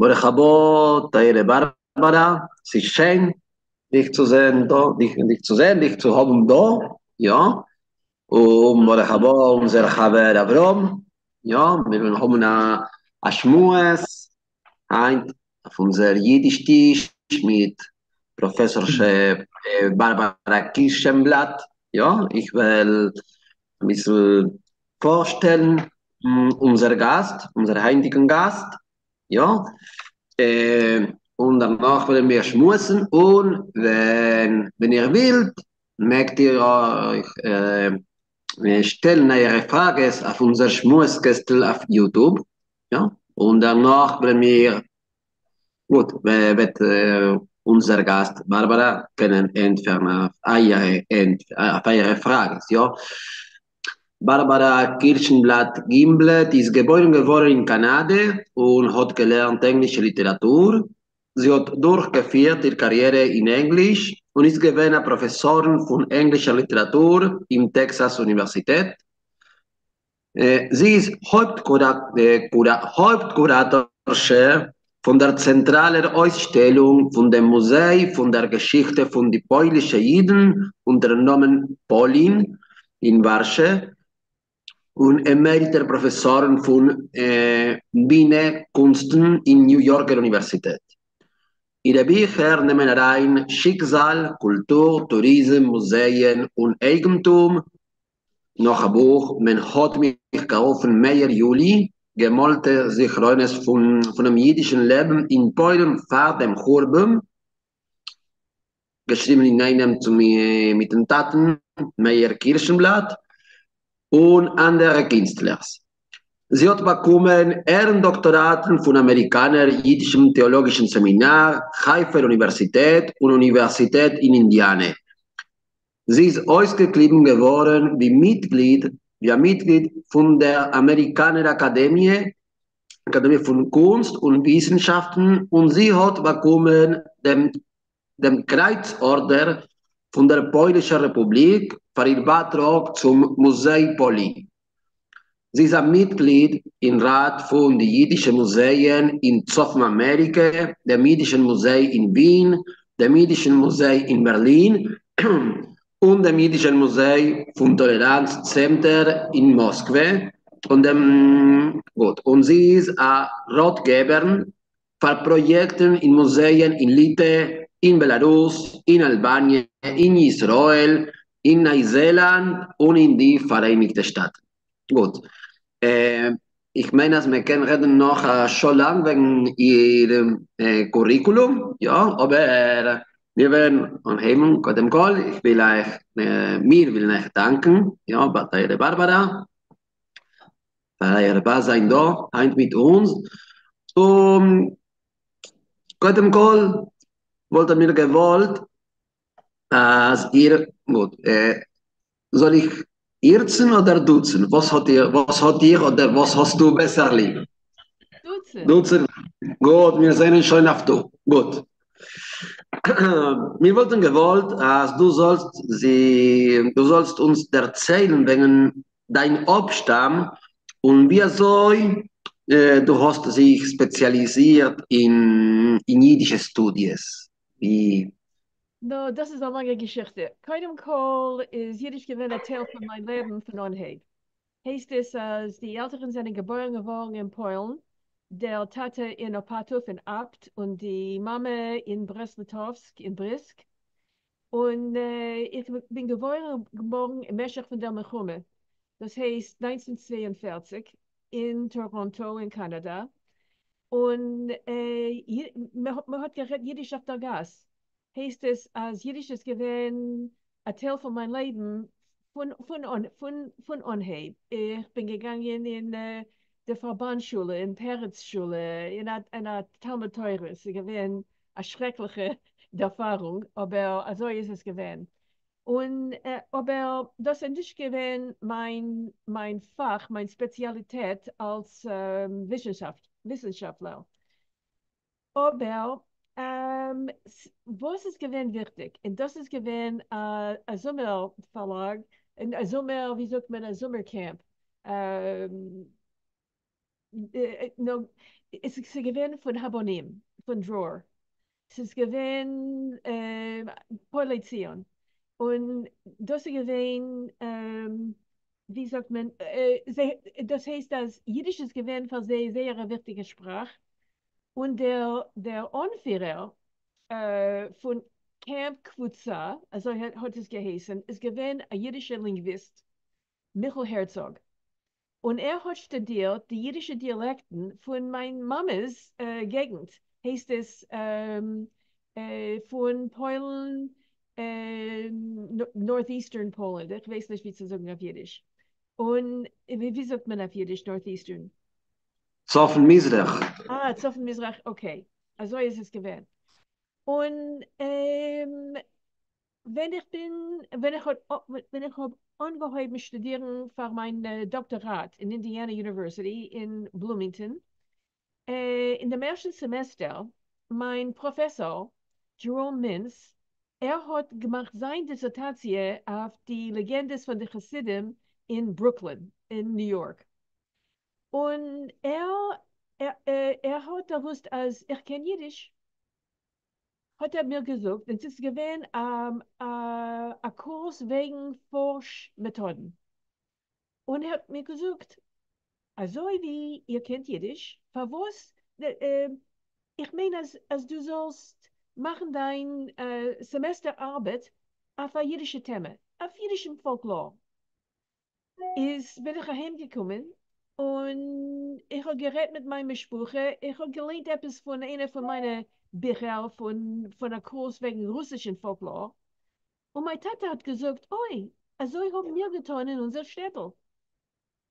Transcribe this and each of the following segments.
ברוך הבא, טײַערע באַרבאַראַ, ס'איז שיין דיך צו זען דאָ, דיך צו זען, דיך צו האָבן דאָ, יאָ. און ברוך הבא אונדזער חבֿר אַבֿרהם, יאָ, מיר וועלן האָבן אַ שמועס הײַנט אויף אונדזער ייִדיש-טיש מיט פּראָפֿעסאָרשע באַרבאַראַ קירשענבלאַט, יאָ. איך וועל אַ ביסל פֿאָרשטעלן אונדזער גאַסט, אונדזער הײַנטיקן גאַסט, יאָ, און דערנאָך וועלן מיר שמועסן, און ווען ווען איר ווילט, מעגט איר אויך שטעלן אײַערע פֿראַגעס אויף אונדזער שמועס-קעסטל אויף YouTube, יאָ, און דערנאָך וועלן מיר, גוט, וועט אונדזער גאַסט באַרבאַראַ קענען ענטפֿערן אויף אײַערע אויף אײַערע פֿראַגעס, יאָ. באַרבאַראַ קירשענבלאַט-גימבלעט איז געבוירן געוואָרן אין קאַנאַדע און האָט געלערנט ענגלישע ליטעראַטור. זי האָט דורכגעפֿירט איר קאַריערע אין ענגליש און איז געווען אַ פּראָפֿעסאָרין פֿון ענגלישער ליטעראַטור אין טעקסאַס אוניווערסיטעט. זי איז הויפּט-קוראַטאָרשע פֿון דער צענטראַלער אויסשטעלונג פֿון דעם מוזיי פֿון דער געשיכטע פֿון די פּוילישע ייִדן אונטערן נאָמען פּאָלין אין וואַרשע און עמעריטער פּראָפֿעסאָרין פֿון בינע-קונסטן אין ניו-יאָרקער אוניווערסיטעט. אירע ביכער נעמען אַרײַן שיקזאַל, קולטור, טוריזם, מוזייען און אייגנטום. נאָך אַ בוך, מען האָט מיך גערופֿן מאיר יולי, געמאָלטע זכרונות פֿונעם ייִדישן לעבן אין פּוילן פֿאַר דעם חורבן, געשריבן אין איינעם מיטן טאַטן מאיר קירשענבלאַט און אַנדערע קינסטלערס. זי האָט באַקומען ערן-דאָקטאָראַטן פֿון אַמעריקאַנער ייִדישן טעאָלאָגישן סעמינאַר, חיפֿהער אוניווערסיטעט און אוניווערסיטעט אין אינדיאַנע. זי איז אויסגעקליבן געוואָרן ווי מיטגליד ווי אַ מיטגליד פֿון דער אַמעריקאַנער אַקאַדעמיע, אַקאַדעמיע פֿון קונסט און וויסנשאַפֿטן און זי האָט באַקומען דעם דעם קרייץ-אָרדער פֿון דער פּוילישער רעפּובליק פֿאַר איר בײַטראָג צום מוזיי פּאָלין. זי איז אַ מיטגליד אין ראַט פֿון די ייִדישע מוזייען אין צפֿון-אַמעריקע, דעם ייִדישן מוזיי אין ווין, דעם ייִדישן מוזיי אין בערלין און דעם ייִדישן מוזיי פֿון טאָלעראַנץ-צענטער אין מאָסקווע, און דעם, גוט, און זי איז אַ ראַטגעבערין פֿאַר פּראָיעקטן אין מוזייען אין ליטע, אין בעלאַרוס, אין אַלבאַניע, אין ישׂראל, אין נײַ-זעלאַנד און אין די פֿאַראייניקטע שטאַטן. גוט. איך מיין אַז מע קען רעדן נאָך אַ שעה לאַנג וועגן איר קוריקולום, יאָ, אָבער מיר וועלן אָנהייבן. קודם כּל, איך וויל אײַך, מיר ווילן אײַך דאַנקען, יאָ, טײַערע באַרבאַראַ, פֿאַר אײַער בײַזײַן דאָ הײַנט מיט אונדז. און קודם כּל וואָלטן מיר געוואָלט, אַז איר, גוט, זאָל איך אירצן אָדער דוצן? וואָס האָט איר, וואָס האָט איר אָדער וואָס האָסטו בעסער ליב? דוצן. דוצן. גוט, מיר זענען שוין אויף דו. גוט. מיר וואָלטן געוואָלט, אַז דו זאָלסט זי, דו זאָלסט אונדז דערציילן וועגן דײַן אָפּשטאַם און ווי אַזוי דו האָסט זיך ספּעציאַליזירט אין אין ייִדישע סטודיעס. ווי נו, דאָס איז אַ לאַנגע געשיכטע. קודם כּל איז ייִדיש געווען אַ טייל פֿון מײַן לעבן פֿון אָנהייב. הייסט עס, אַז די עלטערן זענען געבוירן געוואָרן אין פּוילן, דער טאַטע אין אָפּאַטאָוו אין אַפּט און די מאַמע אין ברעסט-ליטאָווסק אין בריסק. און איך בין געבוירן געוואָרן אין משך פֿון דער מלחמה, דאָס הייסט 1942, אין טאָראָנטאָ אין קאַנאַדע. און מע האָט גערעדט ייִדיש אויף דער גאַס. הייסט עס, אַז ייִדיש איז געווען אַ טייל פֿון מײַן לעבן פֿון אָנהייב. איך בין געגאַנגען אין דער פֿאַרבאַנד-שולע, אין פּרץ-שולע, אין אַ תּלמוד-תּורה. ס'איז געווען אַ שרעקלעכע דערפֿאַרונג, אָבער אַזוי איז עס געווען. און אָבער דאָס איז נישט געווען מײַן מײַן פֿאַך, מײַן ספּעציאַליטעט אַלס וויסנשאַפֿטלער. אָבער וואָס איז געווען וויכטיק, און דאָס איז געווען אַ זומער-פֿאַרלאַג, אַ זומער, ווי זאָגט מען, אַ זומער-קעמפּ. עס איז געווען פון הבונים, פון דרור. ס'איז געווען פועלי ציון. און דאס איז געווען, ווי זאגט מען, דאס הייסט אז אידיש איז געווען פאר זיי זייער א וויכטיגע שפראך, און דער דער אנפירער פון קעמפ קבוצה, אזוי האט עס געהייסן, איז געווען א אידישער לינגוויסט, מיכל הערצאג. און ער האט שטודירט די אידישע דיאלעקטן פון מיין מאמע'ס געגנט, הייסט עס פון פוילן, Northeastern Poland, איך ווייס נישט ווי צו זאגן אויף אידיש. און ווי זאגט מען אויף אידיש Northeastern? צפון מזרח. אה, צפון מזרח, okay. אזוי איז עס געווען. און ווען איך בין, ווען איך האב, ווען איך האב אנגעהויבן שטודירן פאר מיין דאקטאראט אין Indiana University אין בלומינגטאן, אין דעם ערשטן סעמעסטער, מיין פראפעסאר, דזשעראום מינץ, ער האט געמאכט זיין דיסערטאציע אויף די לעגענדעס פון די חסידים אין ברוקלין, אין ניו יארק. און ער, ער האט דערוואוסט אז איך קען אידיש. האט ער מיר געזאגט, און ס'איז געווען א קורס וועגן פארש מעטאדן. און ער האט מיר געזאגט, אזוי ווי איר קענט אידיש, פארוואס, איך מיין אז אז דו זאלסט מאכן דיין סעמעסטער ארבעט אויף א אידישע טעמע, אויף אידישן פאלקלאר. איז בין איך אהיים געקומען און איך האב גערעדט מיט מיין משפחה, איך האב געליינט עפעס פון איינע פון מיינע ביכער פון א קורס וועגן רוסישן פאלקלאר, און מיין טאטע האט געזאגט, אוי, אזוי האבן מיר געטאן אין אונזער שטעטל.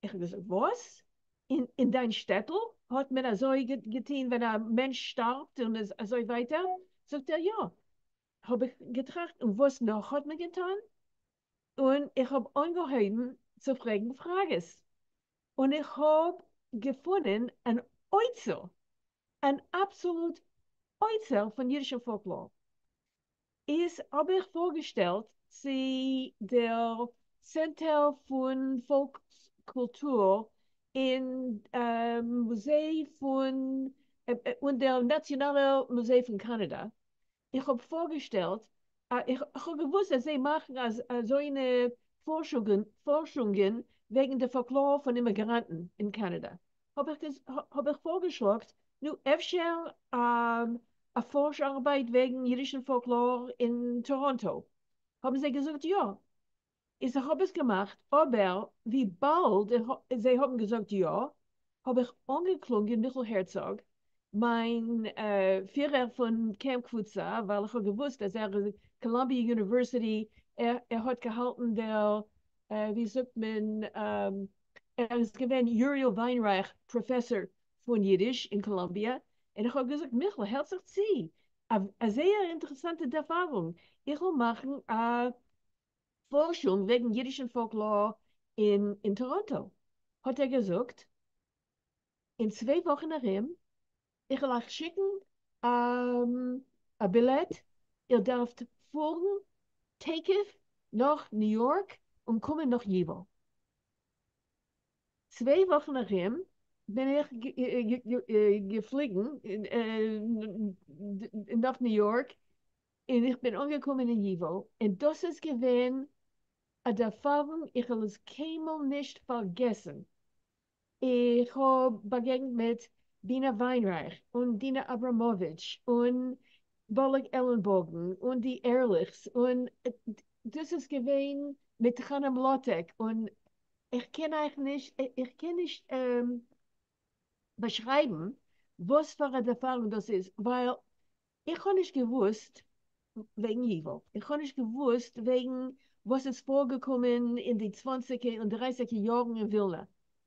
איך האב געזאגט, וואס? אין דיין שטעטל האט מען אזוי געטון ווען א מענטש שטארבט און אזוי ווייטער? זאגט ער, יא. האב איך געטראכט, און וואס נאך האט מען געטון? און איך האב אנגעהויבן צו פרעגן פראגעס, און איך האב געפונען אן אוצר, אן אבסאלוט אוצר פון אידישן פאלקלאר. איז האב איך פארגעשטעלט צו דער צענטער פון פאלקס קולטור אין מוזיי פון, און דער נאציאנאלער מוזיי פון קאנאדא. איך האב פארגעשטעלט, איך האב געוואוסט אז זיי מאכן אזוינע פארשונגען, פארשונגען וועגן די פאלקלאר פון אימיגראנטן אין קאנאדא. האב איך פארגעשלאגט, נו, אפשר א פארש ארבייט וועגן אידישן פאלקלאר אין טאראנטא. האבן זיי געזאגט יא. איז איך האב עס געמאכט, אבער וויבאלד זיי האבן געזאגט יא, האב איך אנגעקלונגען מיכל הערצאג, מיין פירער פון קעמפ קבוצה, ווייל איך האב געוואוסט אז ער איז Columbia University, ער האט געהאלטן דער, ווי זאגט מען, ער איז געווען יוריאל וויינרייך פראפעסאר פון אידיש אין קאלאמביע, און איך האב געזאגט, מיכל, הערט זיך צו, א זייער אינטערעסאנטע ערפארונג, איך וויל מאכן א פארשונג וועגן אידישן פאלקלאר אין טאראנטא. האט ער געזאגט, אין 2 וואכן ארום, איך וועל אייך שיקן א בילעט, איר דארפט פארן תיכף נאך ניו יארק און קומען נאך ייווא. 2 וואכן ארום בין איך געפליגן נאך ניו יארק און איך בין אנגעקומען אין ייווא, און דאס איז געווען א ערפארונג, איך וועל עס קיינמאל נישט פארגעסן. איך האב באגעגנט מיט בינה וויינרייך און דינה אבראמאוויטש און באלעק עלנבאגן און די ערליכס, און דאס איז געווען מיט חנה מלאטעק, און איך קען אייך נישט, איך קען נישט באשרייבן וואס פאר א ערפארונג דאס איז, ווייל איך האב נישט געוואוסט וועגן ייווא. איך האב נישט געוואוסט וועגן וואס איז פארגעקומען אין די 20ער און 30ער יארן אין ווילנע.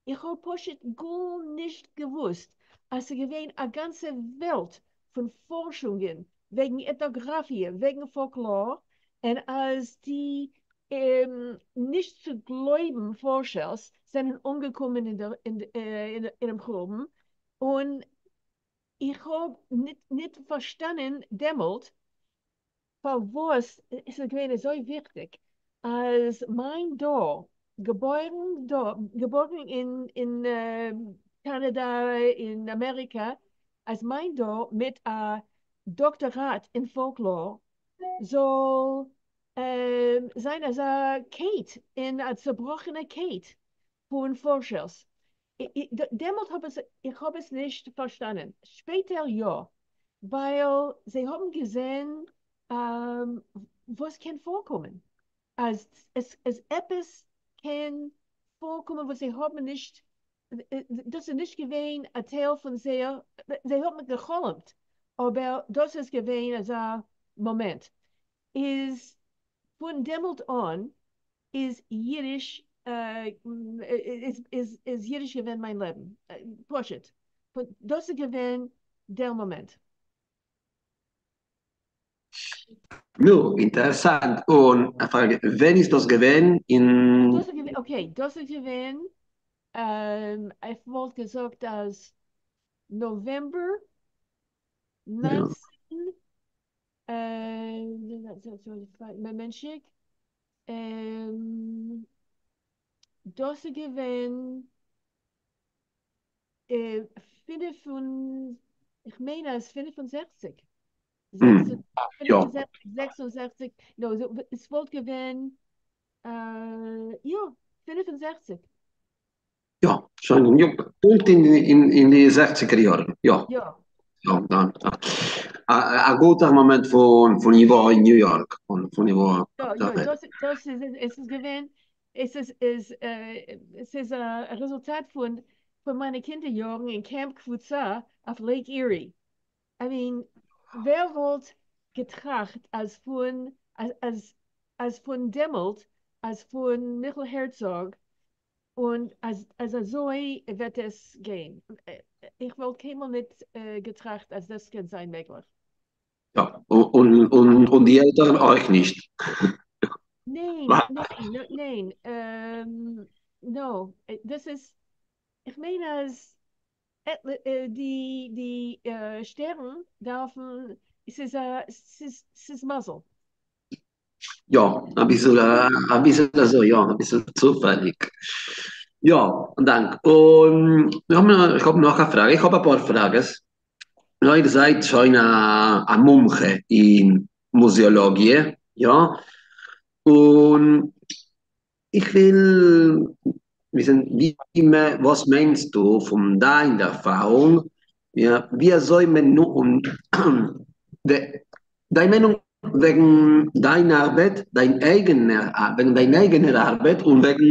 איך האב פשוט גארנישט געוואוסט, אז ס'איז געווען א גאנצע וועלט פון פארשונגען וועגן עטנאגראפיע, וועגן פאלקלאר, און אז די נישט צו גלויבן פארשערס זענען אנגעקומען אינעם חורבן, און איך האב נישט פארשטאנען דעמאלט פארוואס עס איז געווען אזוי וויכטיג אז מיין דור, געבוירן דא, געבוירן אין קאנאדא, אין אמעריקע, אז מיין דור מיט א דאקטאראט אין פאלקלאר זאל זיין אזא קייט אין א צעבראכענע קייט פון פארשערס. דעמאלט האב עס איך האב עס נישט פארשטאנען, שפעטער יא, ווייל זיי האבן געזען וואס קען פארקומען, אז עס אז עפעס קען פארקומען וואס זיי האבן נישט, דאס איז נישט געווען א טייל פון זייער, זיי האבן געחלומט, אבער דאס איז געווען אזא מאמענט. איז פון דעמאלט אן איז אידיש איז אידיש געווען מיין לעבן, פשוט. דאס איז געווען דער מאמענט. נו, אינטערעסאנט. און א פראגע, ווען איז דאס געווען? אין. דאס איז געווען, okay, דאס איז געווען, איך וואלט געזאגט אז נאוועמבער 19, מאמענטשיק, דאס איז געווען פינף און, איך מיין אז 65. 66, no, עס וואלט געווען, יא, 65. יא, שוין, יא, פונקט אין די 60ער יארן, יא. יא. יא, דאן, א גוטער מאמענט פון ייוואו אין ניו יארק, פון ייוואו. יא, יא, דאס איז, עס איז געווען, עס איז א רעזולטאט פון מיינע קינדער יארן אין Camp קבוצה אויף Lake Erie. I mean, ווער וואלט געטראכט אז פון דעמאלט, אז פון מיכל הערצאג, און אז אזוי וועט עס גיין? איך וואלט קיינמאל נישט געטראכט, אז דאס קען זיין מעגליך. יא, און די עלטערן אויך נישט. ניין, ניין, ניין, no, דאס איז, איך מיין אז די שטערן דארפן, עס איז מזל. יא, א ביסל אזוי, יא, א ביסל צופעליג. יא, דאנק. און איך האב נאך א פראגע, איך האב א פאר פראגעס. נו, איר זייט שוין א מומחה אין מוזעאלאגיע, יא? און איך וויל וויסן, וואס מיינסטו פון דיין ערפארונג, יא, ווי אזוי מען, דיין מיינונג וועגן דיין ארבעט, וועגן דיין אייגענער ארבעט און וועגן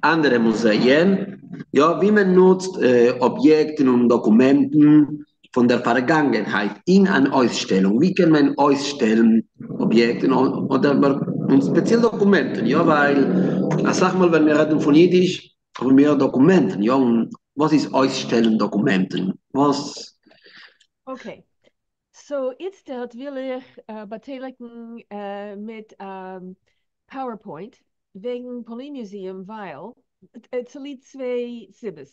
אנדערע מוזייען, יא, ווי מען נוצט אביעקטן און דאקומענטן פון דער פארגאנגענהייט אין אן אויסשטעלונג. ווי קען מען אויסשטעלן אביעקטן אדער און ספעציעל דאקומענטן, יא, ווייל א סאך מאל, ווען מיר רעדן פון אידיש, האבן מיר דאקומענטן, יא, און וואס איז אויסשטעלן דאקומענטן? וואס? Okay. So, איצטערט וויל איך באטייליקן מיט PowerPoint וועגן פולין Museum, ווייל צוליב צוויי סיבות.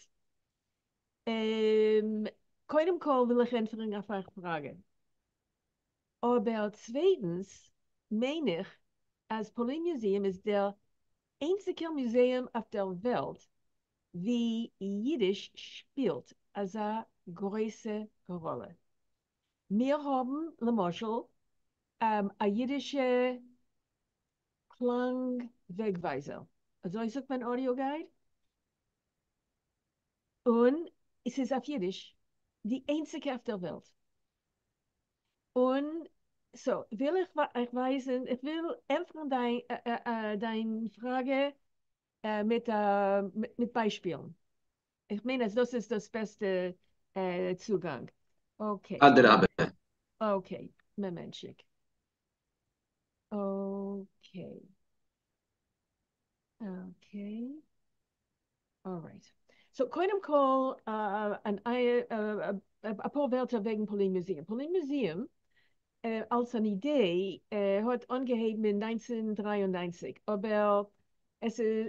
קודם כל וויל איך ענטפערן אויף אייער פראגע. אבער צווייטנס מיין איך, אז פולין Museum איז דער איינציקער מוזעאום אויף דער וועלט, ווי אידיש שפילט אזא גרויסע ראלע. מיר האבן, למשל, א אידישע קלאנג-וועגווייזער. אזוי זאגט מען audio guide? און עס איז אויף אידיש, די איינציקע אויף דער וועלט. און so, וויל איך אייך ווייזן, איך וויל ענטפערן דיין פראגע מיט ביישפילן. איך מיין, אז דאס איז דאס בעסטע צוגאנג. Okay. אדרבה. Okay, מאמענטשיק. Okay. Okay. All right. So, קודם כל, א פאר ווערטער וועגן פולין Museum. פולין Museum, אלס אן אידעע, האט אנגעהויבן אין 1993, אבער עס איז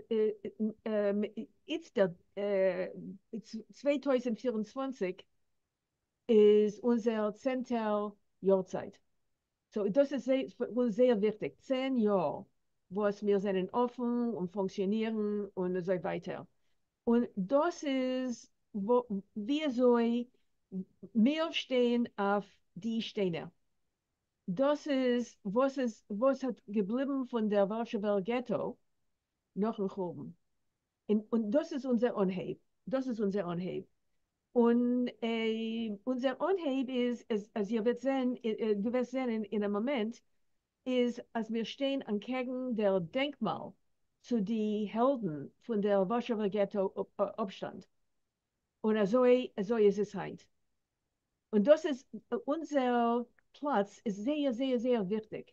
איצטערט, 2024 איז אונזער 10טער יארצייט. So, דאס איז זייער, פאר אונז זייער וויכטיג. 10 יאר, וואס מיר זענען אפן און פונקציאנירן און אזוי ווייטער. און דאס איז, ווי אזוי מיר שטייען אויף די שטיינער. דאס איז וואס איז וואס האט געבליבן פון דער ווארשעווער געטא נאכן חורבן. און דאס איז אונזער אנהייב. דאס איז אונזער אנהייב. און אונזער אנהייב איז, אז איר וועט זען, דו וועסט זען אין א מאמענט, איז אז מיר שטייען אנטקעגן דער דענקמאל צו די העלדן פון דער ווארשעווער געטא אויפשטאנד. און אזוי אזוי איז עס היינט. און דאס איז אונזער פלאץ איז זייער זייער זייער וויכטיג.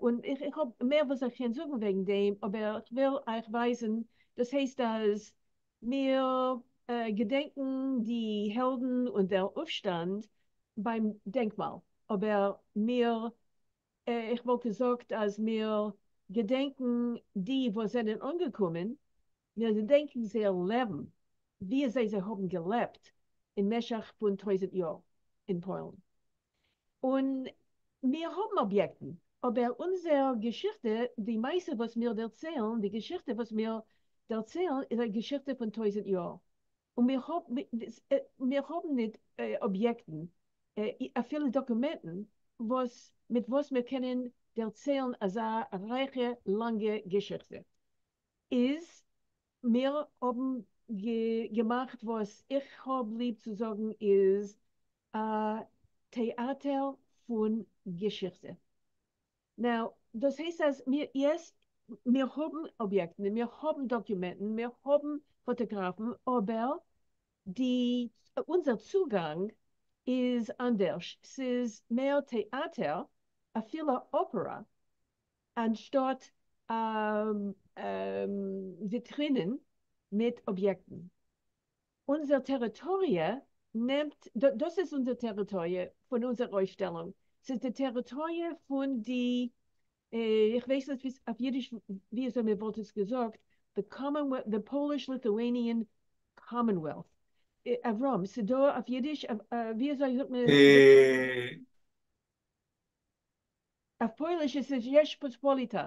און איך האב מער וואס איך קען זאגן וועגן דעם, אבער איך וויל אייך ווייזן, דאס הייסט אז מיר געדענקן די העלדן און דער אויפשטאנד ביים דענקמאל, אבער מיר, איך וואלט געזאגט אז מיר געדענקן די וואס זענען אנגעקומען, מיר געדענקן זייער לעבן, ווי אזוי זיי האבן געלעבט אין משך פון 1000 יאר אין פוילן. און מיר האבן אביעקטן, אבער אונזער געשיכטע, די מעשה וואס מיר דערציילן, די געשיכטע וואס מיר דערציילן, איז א געשיכטע פון 1000 יאר. און מיר האבן ניט אביעקטן, אפילו דאקומענטן, וואס, מיט וואס מיר קענען דערציילן אזא רייכע, לאנגע געשיכטע. איז מיר האבן געמאכט וואס איך האב ליב צו זאגן איז א טעאטער פון געשיכטע. Now, דאס הייסט אז מיר, yes, מיר האבן אביעקטן, מיר האבן דאקומענטן, מיר האבן פאטאגראפן, אבער אונזער צוגאנג איז אנדערש. ס'איז מער טעאטער, אפילו אפערא, אנשטאט וויטרינען מיט אביעקטן. אונזער טעריטאריע נעמט, דאס איז אונזער טעריטאריע פון אונזער אויסשטעלונג. ס'איז די טעריטאריע פון די, איך ווייס נישט אויף אידיש ווי אזוי מען וואלט עס געזאגט, the Commonwealth, the Polish-Lithuanian Commonwealth. אברהם, ס'דא אויף אידיש, ווי אזוי זאגט מען עס? אויף פויליש איז עס Rzeczpospolita.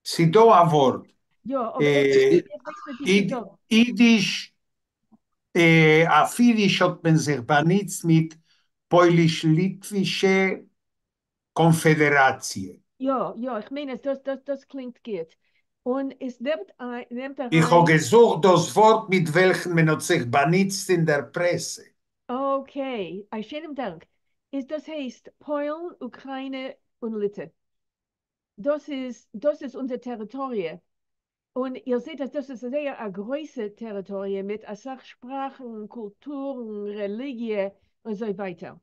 ס'דא א ווארט. יא, אבער איך ווייס נישט ווי ס'איז דא. אידיש, אויף אידיש האט מען זיך באנוצט מיט פויליש-ליטווישע קאנפעדעראציע. יא, יא, איך מיין אז דאס קלינגט גוט. און עס נעמט אריין. איך האב געזוכט דאס ווארט מיט וועלכן מען האט זיך באנוצט אין דער פרעסע. Okay, א שיינעם דאנק. איז דאס הייסט פוילן, אוקראינע און ליטע. דאס איז אונזער טעריטאריע. און איר זעט אז דאס איז זייער א גרויסע טעריטאריע מיט אסאך שפראכן, קולטורן, רעליגיע און אזוי ווייטער.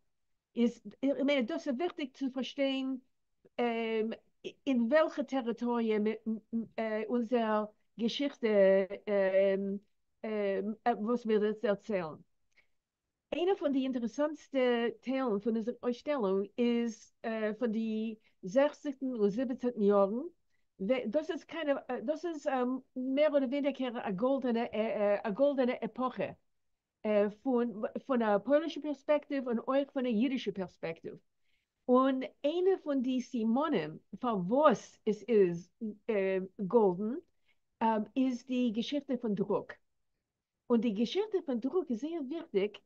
איז, איך מיין, דאס איז וויכטיג צו פארשטיין, אין וועלכע טעריטאריע אונזער געשיכטע, וואס מיר דערציילן. איינע פון די אינטערעסאנטסטע טיילן פון אונזער אויסשטעלונג איז פון די 16. און 17. יארן. דאס איז מער אדער ווייניגער א גאלדענע עפאכע פון א פוילישע פערספעקטיוו און אויך פון א אידישע פערספעקטיוו. און איינע פון די סימנים פארוואס עס איז גאלדן איז די געשיכטע פון דרוק. און די געשיכטע פון דרוק איז זייער וויכטיג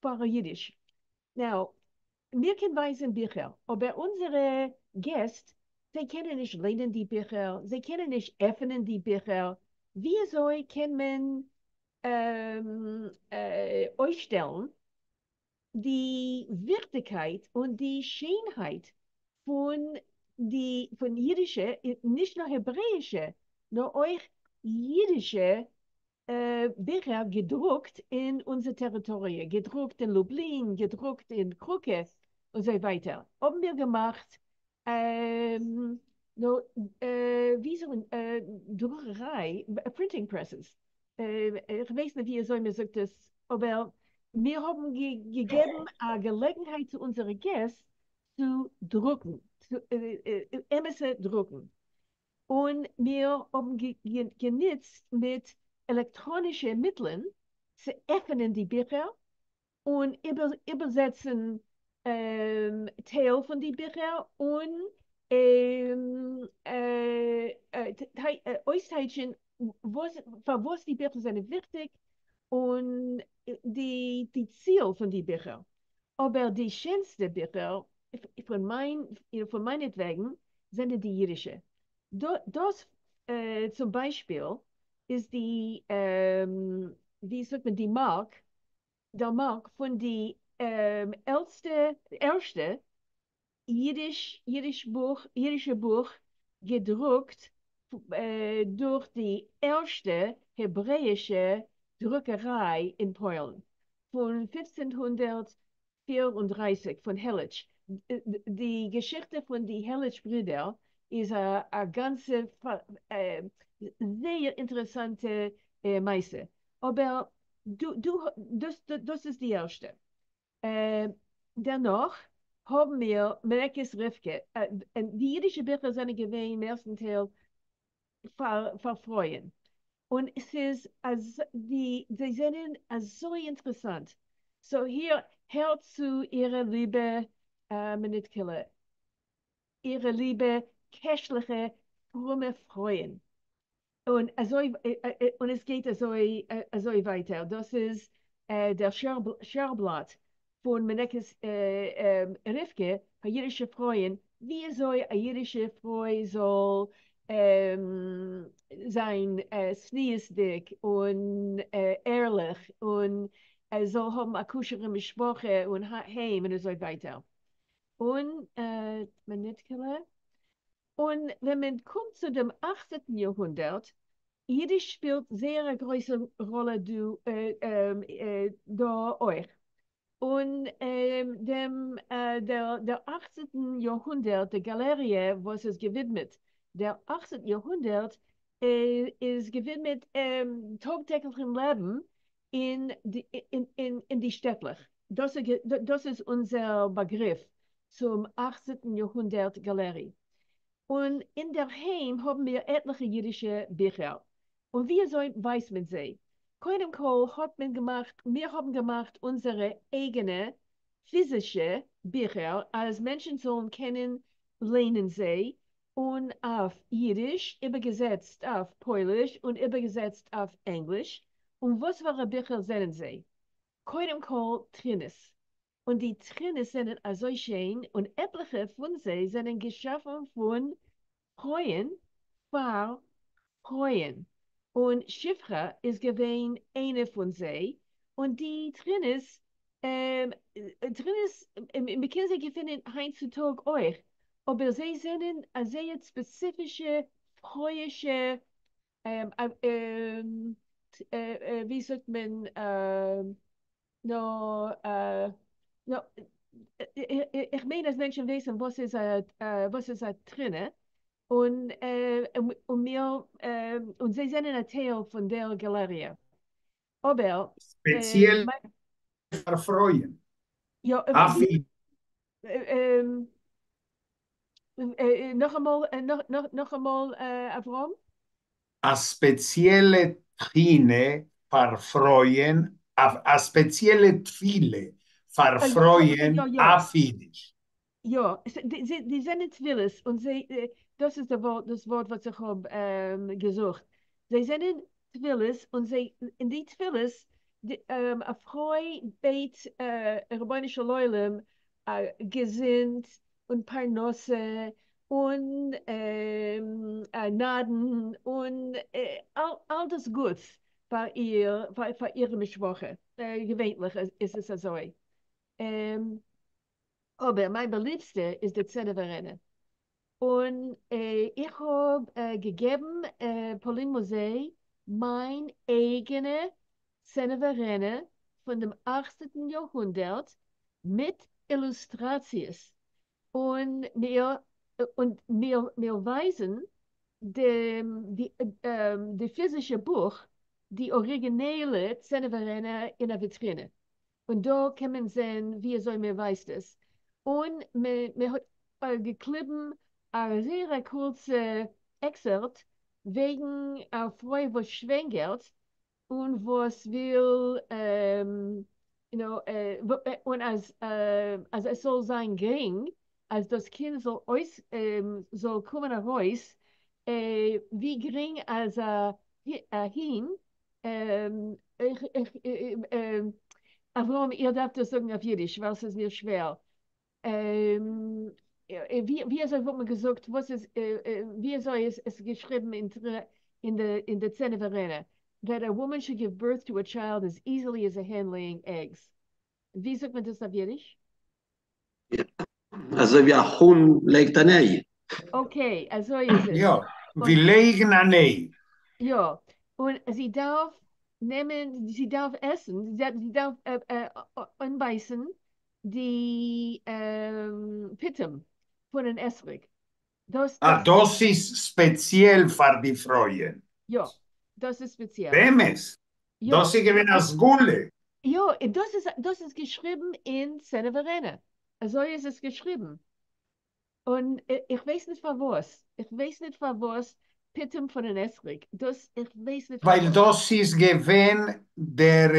פאר אידיש. Now, מיר קענען ווייזן ביכער, אבער אונזערע געסט, זיי קענען נישט ליינען די ביכער, זיי קענען נישט עפענען די ביכער. ווי אזוי קען מען אויסשטעלן די וויכטיגקייט און די שיינהייט פון אידישע, נישט נאר העברעאישע, נאר אויך אידישע ביכער געדרוקט אין אונזער טעריטאריע, געדרוקט אין לובלין, געדרוקט אין קרוקע און אזוי ווייטער? האבן מיר געמאכט נו, ווי זאל מען, דרוקעריי, printing presses. איך ווייס נישט ווי אזוי מען זאגט עס, אבער מיר האבן געגעבן א געלעגנהייט צו אונזערע געסט צו דרוקן, צו אמת'ע דרוקן. און מיר האבן גענוצט מיט עלעקטראנישע מיטלען צו עפענען די ביכער און איבערזעצן טייל פון די ביכער און אויסטייטשן. וואס, פארוואס די ביכער זענען וויכטיג און די די ציל פון די ביכער. אבער די שענסטע ביכער פון מיין פון מיינעטוועגן זענען די אידישע. דאס צום ביישפיל איז די, ווי זאגט מען, די מארק, דער מארק פון די עלטסטע, ערשטע אידיש אידיש בוך, אידישע בוך געדרוקט דורך די ערשטע העברעאישע דרוקעריי אין פוילן פון 1534 פון העליטש. די געשיכטע פון די העליטש ברידער איז א גאנצע זייער אינטערעסאנטע מעשה, אבער דא דאס איז די ערשטע. דערנאך האבן מיר מנקת רבקה. די אידישע ביכער זענען געווען מערסטנטייל פאר פרויען, און ס'איז אז די זיי זענען אזוי אינטערעסאנט. So here, הערט צו אירע ליבע מינוטקעלע, אירע ליבע קעשליכע פרומע פרויען, און אזוי און עס גייט אזוי אזוי ווייטער. דאס איז דער שער-בלאט פון מנקת רבקה פאר אידישע פרויען, ווי אזוי א אידישע פרוי זאל זיין צניעות'דיג און ערליך און זאל האבן א כשר'ע משפחה און היים און אזוי ווייטער. און מינוטקעלע. און ווען מען קומט צו דעם אכצנטן יארהונדערט, אידיש שפילט זייער א גרויסע ראלע דא אויך. און דעם דער אכצנטן יארהונדערט, די גאלעריע וואס איז געווידמעט דער אכצנטן יארהונדערט איז געווידמעט טאג טעגליכן לעבן אין אין די שטעטלעך. דאס איז אונזער באגריף צום אכצנטן יארהונדערט גאלערי. און אין דער היים האבן מיר עטליכע אידישע ביכער. און ווי אזוי ווייסט מען זיי? קודם כל האט מען געמאכט, מיר האבן געמאכט אונזערע אייגענע פיזישע ביכער אז מענטשן זאלן קענען ליינען זיי, און אויף אידיש, איבערגעזעצט אויף פויליש און איבערגעזעצט אויף ענגליש. און וואס פארא ביכער זענען זיי? קודם כל תחינות. און די תחינות זענען אזוי שיין, און עטליכע פון זיי זענען געשאפן פון פרויען פאר פרויען, און שפחה איז געווען איינע פון זיי, און די תחינות, תחינות, מ'קען זיי געפינען היינט צו טאג אויך, אבער זיי זענען א זייער ספעציפישע פרויאישע, ווי זאגט מען, נו, נו, איך מיין אז מענטשן ווייסן וואס איז א, וואס איז א תחינה, און און מיר, און זיי זענען א טייל פון דער גאלעריע. אבער ספעציעל פאר פרויען. יא. אפי'. נאכאמאל, נאכאמאל אברהם? א ספעציעלע תחינה פאר פרויען, א ספעציעלע תפילה פאר פרויען אויף אידיש. יא, די זענען תפילות, און זיי, דאס איז דאס ווארט וואס איך האב געזוכט, זיי זענען תפילות, און זיי, אין די תפילות, א פרוי בעט רבונו של עולם געזונט און פרנסה און נדן און אל דאס גוטס פאר איר, פאר אירע משפחה, געווענליך איז עס אזוי. אבער מיין באליבסטע איז די צאינה וראינה, און איך האב געגעבן פולין מוזיי מיין אייגענע צאינה וראינה פון דעם אכצנטן יארהונדערט מיט אילוסטראציעס, און מיר און מיר מיר ווייזן די די פיזישע בוך, די אריגינעלע צאינה וראינה אין א וויטרינע, און דא קען מען זען ווי אזוי מען ווייזט עס, און מען האט געקליבן א זייער א קורצע excerpt וועגן א פרוי וואס שווענגערט און וואס וויל you know, און אז אז עס זאל זיין גרינג אז דאס קינד זאל אויס זאל קומען ארויס ווי גרינג אז א אַהין. איך, איך, אברהם, איר דאַרפֿט דאָס זאָגן אויף ייִדיש, ווײַל ס'איז מיר שווער. ווי אַזוי וואָלט מען געזאָגט, וואָס איז, ווי אַזוי איז עס געשריבן אין דער צאינה וראינה? That a woman should give birth to a child as easily as a hen laying eggs. ווי זאָגט מען דאָס אויף ייִדיש? אַזוי ווי אַ האָן לייגט אַן איי. Okay, אַזוי איז עס. יאָ, ווי לייגן אַן איי. יאָ, און זי דאַרף נעמען, זי דאַרף עסן, זי דאַרף אָנבײַסן די פּיטום פֿון אַן אתרוג. דאָס, אַ, דאָס איז ספּעציעל פֿאַר די פֿרויען. יאָ, דאָס איז ספּעציעל. באמת? יאָ. דאָס איז געווען אַ סגולה. יאָ, דאָס איז געשריבן אין צאינה וראינה. אַזוי איז עס געשריבן. און איך ווייס נישט פֿאַר וואָס. איך ווייס נישט פֿאַר וואָס פּיטום פֿון אַן אתרוג. דאָס, איך ווייס נישט ווײַל פֿאַר וואָס. דאָס איז געווען דער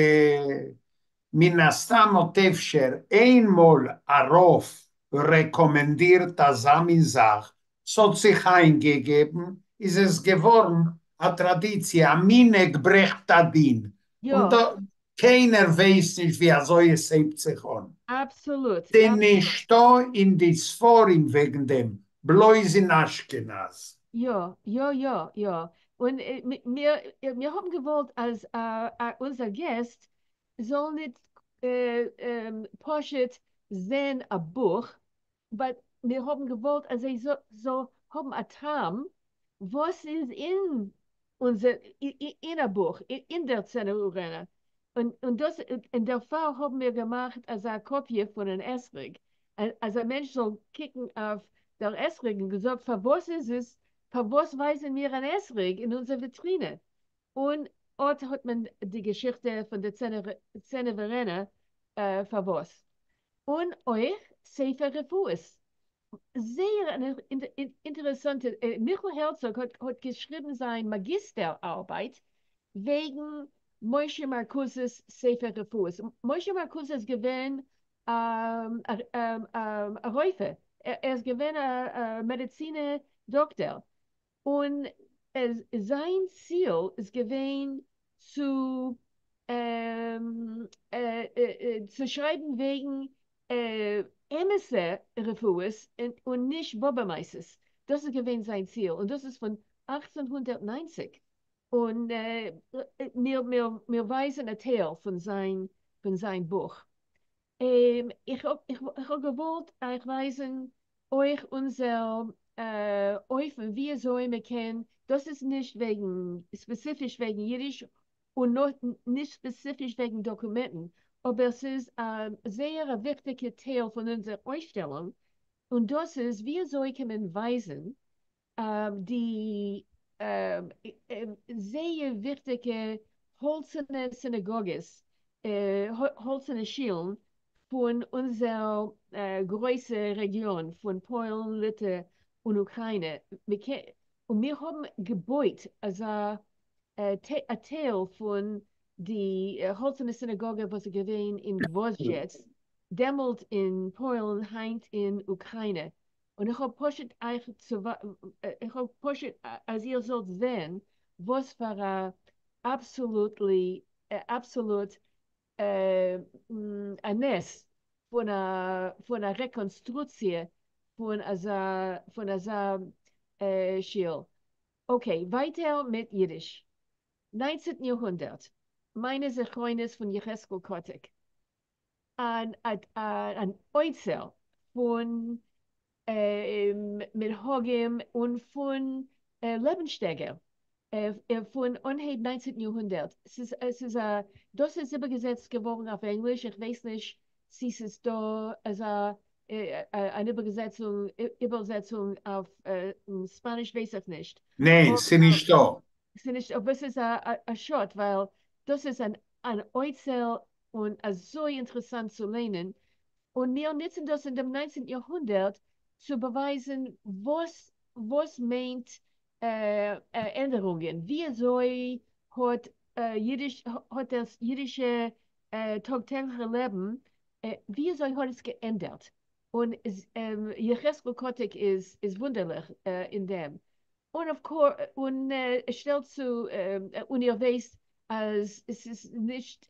מן־הסתּם האָט אפֿשר איין מאָל אַ רבֿ רעקאָמענדירט אַזאַ מין זאַך, ס'האָט זיך אײַנגעגעבן, איז עס געוואָרן אַ טראַדיציע, אַ מנהג ברעכט אַ דין. און דאָ, קיינער ווייסט נישט, ווי אַזוי עס הייבט זיך אָן. אַבסאָלוט. ס'איז נישטאָ אין די ספֿרים וועגן דעם, בלויז אין אשכּנז. יאָ. און מיר האָבן געוואָלט, אַז אונדזער געסט זאָל נישט פּשוט זען אַ בוך, but מיר האָבן געוואָלט, אַז זיי זאָל האָבן אַ טעם, וואָס איז אין אַ בוך, אין דער צאינה וראינה. און דערפֿאַר האָבן מיר געמאַכט אַזאַ קאָפּיע פֿון אַן אתרוג. אַז אַ מענטש זאָל קוקן אויף דער אתרוג און געזאָגט, פֿאַר וואָס איז עס, פֿאַר וואָס ווײַזן מיר אַן אתרוג אין אונדזער וויטרינע? און אָט האָט מען די געשיכטע פֿון דער צאינה וראינה, פֿאַר וואָס. און אויך ספֿר רפֿואות. זייער אַן אינטערעסאַנטע, מיכל הערצאָג האָט געשריבן זײַן מאַגיסטער־אַרבעט וועגן משה מאַרקוזעס ספֿר רפֿואות. משה מאַרקוזע איז געווען אַ רופֿא. ער איז געווען אַ מעדיצינער דאָקטער. און זײַן ציל איז געווען צו שרײַבן וועגן אמתע רפֿואות און נישט באָבע־מעשׂיות. דאָס איז געווען זײַן ציל. און דאָס איז פֿון 1890. און מיר ווײַזן אַ טייל פֿון זײַן בוך. איך האָב געוואָלט אײַך ווײַזן אויך אונדזער אופֿן, ווי אַזוי מע קען, דאָס איז נישט ספּעציפֿיש וועגן ייִדיש און נישט ספּעציפֿיש וועגן דאָקומענטן, אָבער עס איז זייער אַ וויכטיקער טייל פֿון אונדזער אויסשטעלונג. און דאָס איז, ווי אַזוי קען מען ווײַזן די זייער וויכטיקע האָלצערנע סינאַגאָגעס, האָלצערנע שילן פֿון אונדזער גרויסער רעגיאָן, פֿון פּוילן, ליטע און אוקראַיִנע. און מיר האָבן געבויט אַזאַ אַ טייל פֿון די האָלצערנע סינאַגאָגע, וואָס איז געווען אין גוואָזדזשעץ, דעמאָלט אין פּוילן, הײַנט אין אוקראַיִנע. און איך האָב פּשוט, אַז איר זאָלט זען, וואָס פֿאַר אַ אַבסאָלוט אַ נס פֿון אַ רעקאָנסטרוקציע פֿון אַזאַ שיל. Okay, ווײַטער מיט ייִדיש. 19. יאָרהונדערט. מײַנע זכרונות פֿון יחזקאל קאָטיק. אַן אוצר פֿון מנהגים און פֿון לעבנסשטייגער פֿון אָנהייב 19. יאָרהונדערט. עס איז, דאָס איז איבערגעזעצט געוואָרן אויף ענגליש. איך ווייס נישט, צי ס'איז דאָ אַן איבערזעצונג אויף שפּאַניש, ווייס איך נישט. ניין, ס'איז נישטאָ. ס'איז נישט, אָבער עס איז אַ שאָד, ווײַל דאָס איז אַן אוצר און אַזוי אינטערעסאַנט צו לערנען. און מיר ניצן דאָס אין דעם 19. יאָרהונדערט צו באַווײַזן, וואָס מיינט ענדערונגען. ווי אַזוי האָט דאָס ייִדישע טאָג־טעגלעכע לעבן, ווי אַזוי האָט עס געענדערט? און יחזקאל קאָטיק איז וווּנדערלעך אין דעם. און of course, און שטעלט צו, און איר ווייסט אז עס איז נישט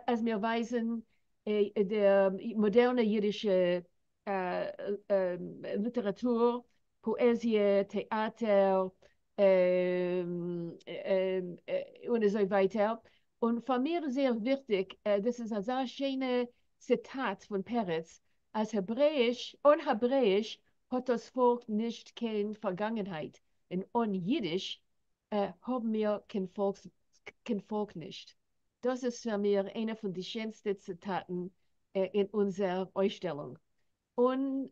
אז מיר ווייזן די מאדערנע אידישע ליטעראטור, פאעזיע, טעאטער, און אזוי ווייטער, און פאר מיר איז זייער וויכטיג, דאס איז אזא שיינע ציטאט פון פרץ, אז העברעאיש, אן העברעאיש האט דאס פאלק נישט קיין פארגאנגענהייט, און אן אידיש האבן מיר קיין פאלקס קיין פאלק נישט. דאס איז פאר מיר איינע פון די שענסטע ציטאטן אין אונזער אויסשטעלונג. און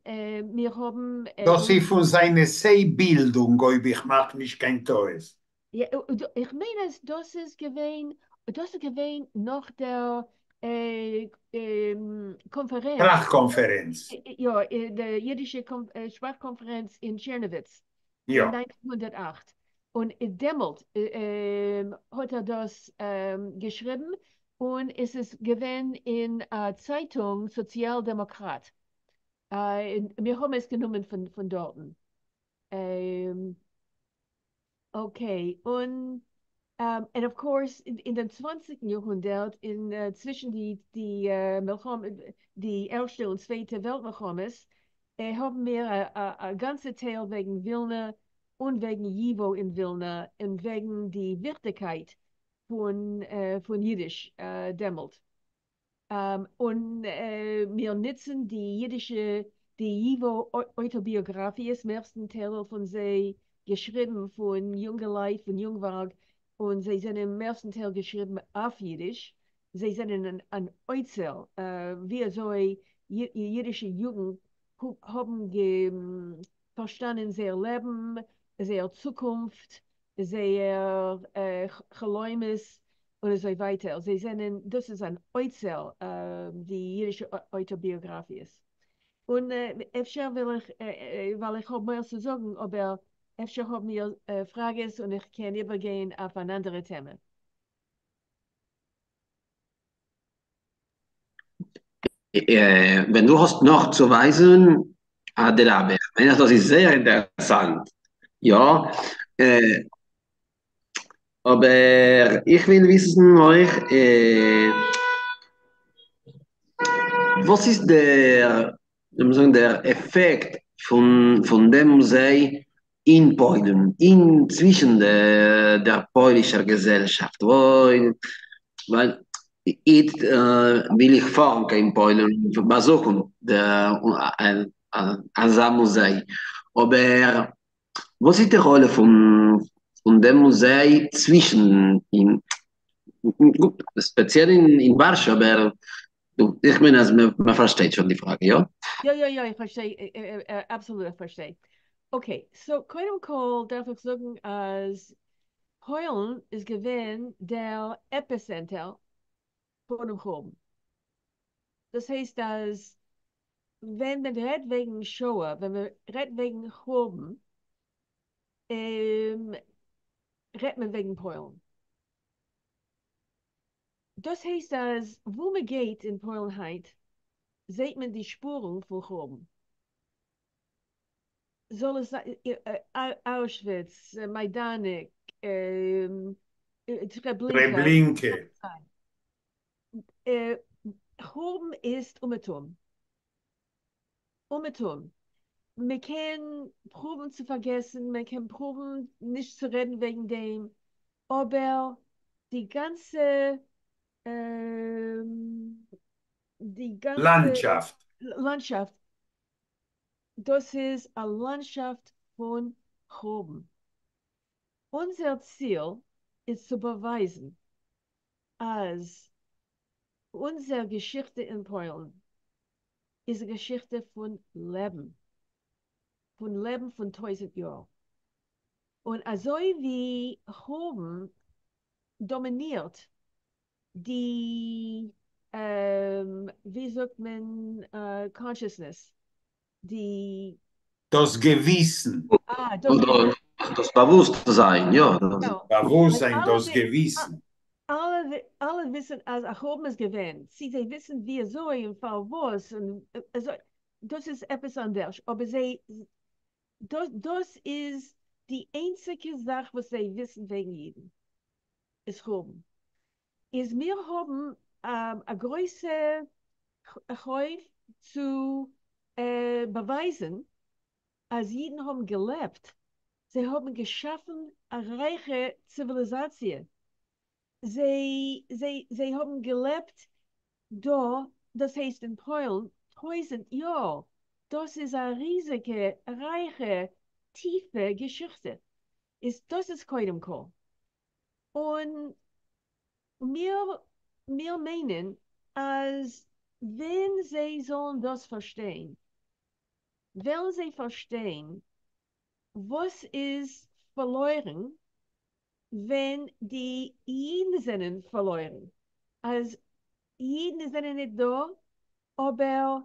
מיר האבן. דאס איז פון זיין עסיי בילדונג אויב איך מאך נישט קיין טעות. איך מיין אז דאס איז געווען, דאס איז געווען נאך דער קאנפערענץ. שפראך קאנפערענץ. יא, די אידישע שפראך קאנפערענץ אין טשערנאוויץ אין 1908, און דעמאלט האט ער דאס געשריבן, און עס איז געווען אין א צייטונג סאציאל דעמאקראט, מיר האבן עס גענומען פון דארטן. Okay, און and of course אין דעם צוואנציגסטן יארהונדערט, אין צווישן די די מלחמה, די ערשטע און צווייטע וועלט מלחמות, האבן מיר א גאנצע טייל וועגן ווילנע און וועגן ייוואו אין ווילנע און וועגן די וויכטיגקייט פון פון אידיש דעמאלט. און מיר נוצן די אידישע די ייוואו אויטאביאגראפיעס, מערסטן טייל פון זיי געשריבן פון יונגעלייט, פון יונגווארג, און זיי זענען מערסטן טייל געשריבן אויף אידיש, זיי זענען אן אוצר ווי אזוי אידישע יוגנט האבן פארשטאנען זייער לעבן, זייער צוקונפט, זייער חלומות און אזוי ווייטער, זיי זענען, דאס איז אן אוצר די אידישע אויטאביאגראפיעס. און אפשר וויל איך, ווייל איך האב מער צו זאגן, אבער אפשר האבן איר פראגעס און איך קען איבערגיין אויף אן אנדערע טעמע. ווען דו האסט נאך צו ווייזן, אדרבה, איך מיין אז דאס איז זייער אינטערעסאנט, יא, אבער איך וויל וויסן אויך, וואס איז דער, לאמיר זאגן דער עפעקט פון דעם מוזיי אין פוילן, אין צווישן דער פוילישער געזעלשאפט, ווייל איצט וויל איך פארן קיין פוילן און באזוכן אזא מוזיי, אבער וואס איז די ראלע פון דעם מוזיי צווישן, ספעציעל אין ווארשע, אבער איך מיין אז מען פארשטייט שוין די פראגע, יא? יא יא יא איך פארשטיי, אבסאלוט איך פארשטיי. Okay, so קודם כל דארף איך זאגן אז פוילן איז געווען דער עפיצענטער פונעם חורבן. דאס הייסט אז ווען מען רעדט וועגן שואה, ווען מען רעדט וועגן חורבן, רעדט מען וועגן פוילן. דאס הייסט אז וואו מען גייט אין פוילן היינט זעהט מען די שפורן פון חורבן. זאל עס זיין אוישוויץ, מיידאנעק, טרעבלינקע. טרעבלינקע. חורבן איז אומעטום. אומעטום. מען קען פרואוון צו פארגעסן, מען קען פרואוון נישט צו רעדן וועגן דעם, אבער די גאנצע די גאנצע לאנדשאפט. לאנדשאפט, דאס איז א לאנדשאפט פון חורבן. אונזער ציל איז צו באווייזן אז אונזער געשיכטע אין פוילן איז א געשיכטע פון לעבן, פון לעבן פון טויזנט יאר. און אזוי ווי חורבן דאמינירט די, ווי זאגט מען, consciousness, די. דאס געוויסן. אה, דאס געוויסן. דאס באוואוסטזיין, יא. באוואוסטזיין, דאס געוויסן. אלע וויסן אז א חורבן איז געווען, צי זיי וויסן ווי אזוי און פארוואס און אזוי, דאס איז עפעס אנדערש, אבער זיי, דאס איז די איינציגע זאך וואס זיי וויסן וועגן אידן איז חורבן. איז מיר האבן א גרויסע חוב צו באווייזן אז אידן האבן געלעבט, זיי האבן געשאפן א רייכע ציוויליזאציע, זיי זיי זיי האבן געלעבט דא, דאס הייסט אין פוילן, טויזנט יאר, דאס איז א ריזיגע רייכע טיפע געשיכטע, איז דאס איז קודם כל, און מיר מיר מיינען אז ווען זיי זאלן דאס פארשטיין, וועלן זיי פארשטיין וואס איז פארלוירן ווען די אידן זענען פארלוירן, אז אידן זענען ניט דא, אבער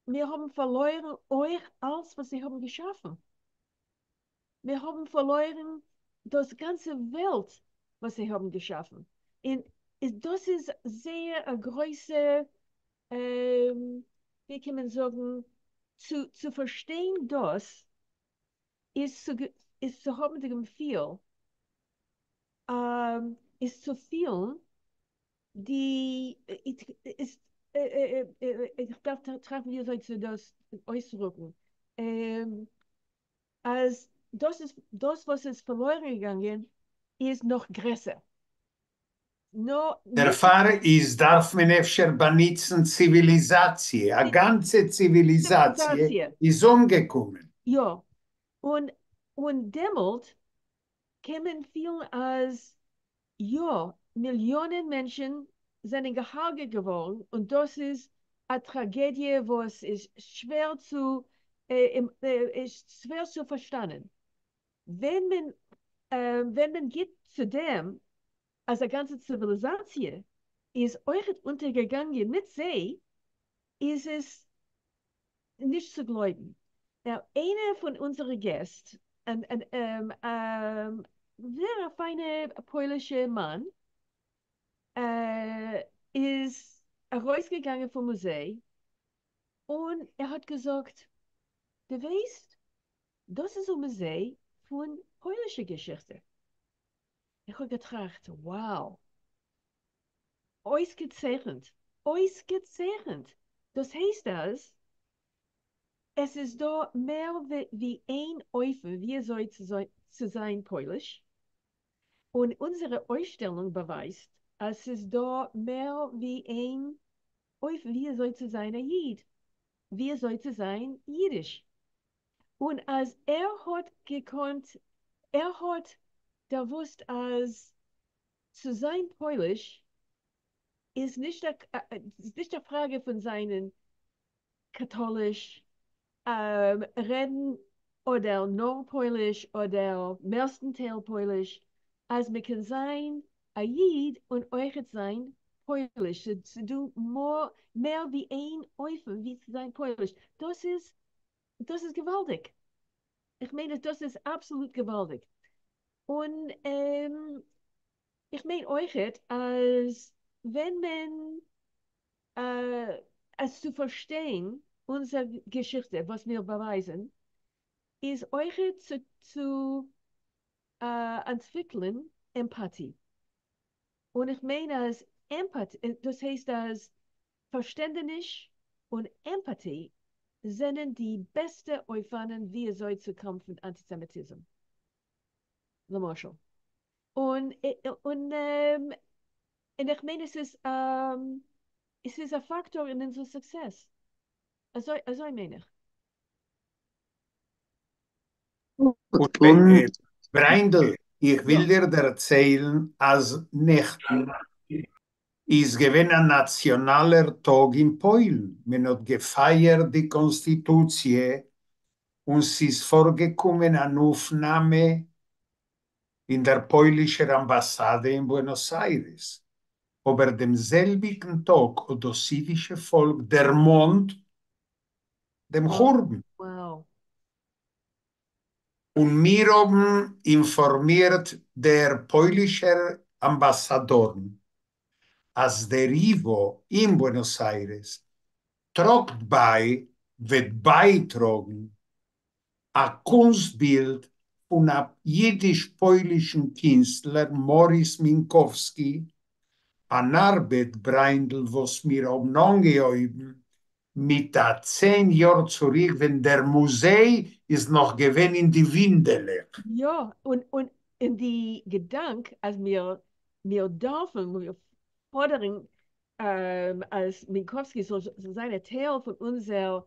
מיר האבן פארלוירן אויך אלץ וואס זיי האבן געשאפן. מיר האבן פארלוירן דאס גאנצע וועלט וואס זיי האבן געשאפן. און דאס איז זייער א גרויסע, ווי קען מען זאגן, צו פארשטיין דאס איז צו האבן דעם געפיל, איז צו פילן די, איז, איך דארף טראכטן ווי אזוי צו דאס אויסדרוקן, אז דאס איז, דאס וואס איז פארלוירן געגאנגען איז נאך גרעסער. נאר נישט. דערפאר איז דארף מען אפשר באנוצן ציוויליזאציע, א גאנצע ציוויליזאציע איז אומגעקומען. יא, און און דעמאלט קען מען פילן אז יא, מיליאנען מענטשן זענען געהארגעט געווארן און דאס איז א טראגעדיע וואס איז שווער צו איז שווער צו פארשטאנען. ווען מען ווען מען גיט צו דעם אז א גאנצע ציוויליזאציע איז אויכעט אונטערגעגאנגען מיט זיי, איז עס נישט צו גלויבן. נאו, איינער פון אונזערע געסט, זייער א פיינע פוילישע מאן, איז ארויסגעגאנגען פון מוזיי און ער האט געזאגט, דו ווייסט, דאס איז א מוזיי פון פוילישע געשיכטע. איך האב געטראכט, wow! אויסגעצייכנט! אויסגעצייכנט! דאס הייסט אז עס איז דא מער ווי איין אופן וויאזוי צו זיין פויליש, און אונזערע אויסשטעלונג באווייזט אז ס'איז דא מער ווי איין אופן וויאזוי צו זיין א איד, וויאזוי צו זיין אידיש. און אז ער האט געקאנט, ער האט דערוואוסט אז צו זיין פויליש איז נישט א, נישט א פראגע פון זיין קאטאליש, רעדן אדער נאר פויליש אדער מערסטנטייל פויליש, אז מען קען זיין א איד און אויכעט זיין פויליש, ס'דא מער ווי איין אופן ווי צו זיין פויליש, דאס איז דאס איז געוואלדיג! איך מיין אז דאס איז אבסאלוט געוואלדיג! און איך מיין אויכעט אז ווען מען אז צו פארשטיין אונזער געשיכטע וואס מיר באווייזן איז אויכעט צו אנטוויקלען עמפאטיע. און איך מיין אז עמפאטיע, דאס הייסט אז פארשטענדעניש און עמפאטיע זענען די בעסטע אופנים וויאזוי צו קעמפן אנטיסעמיטיזם. למשל. און און און איך מיין עס איז עס איז א פאקטאר אין אונזער סוקסעס. אזוי אזוי מיין איך. און בריינדל, איך וויל דיר דערציילן אז נעכטן איז געווען א נאציאנאלער טאג אין פוילן, מען האט געפייערט די קאנסטיטוציע און ס'איז פארגעקומען אן אויפנאמע אין דער פוילישער אמבאסאדע אין בוענאס איירעס, אבער דעם זעלביגן טאג האט דאס אידישע פאלק דערמאנט דעם חורבן. און מיר האבן אינפארמירט דער פוילישער אמבאסאדארן אז דער ייווא אין בוענאס איירעס טראגט ביי, וועט בייטראגן, א קונסט בילד פֿון אַ ייִדיש-פּוילישן קינסטלער מאָריס מינקאָווסקי, אַן אַרבעט, ברײַנדל, וואָס מיר האָבן אָנגעהויבן מיט אַ 10 יאָר צוריק, ווען דער מוזיי איז נאָך געווען אין די ווינדעלעך. יאָ, און און די געדאַנק, אַז מיר דאַרפֿן, מיר פֿאָדערן, אַז מינקאָווסקי זאָל זײַן אַ טייל פֿון אונדזער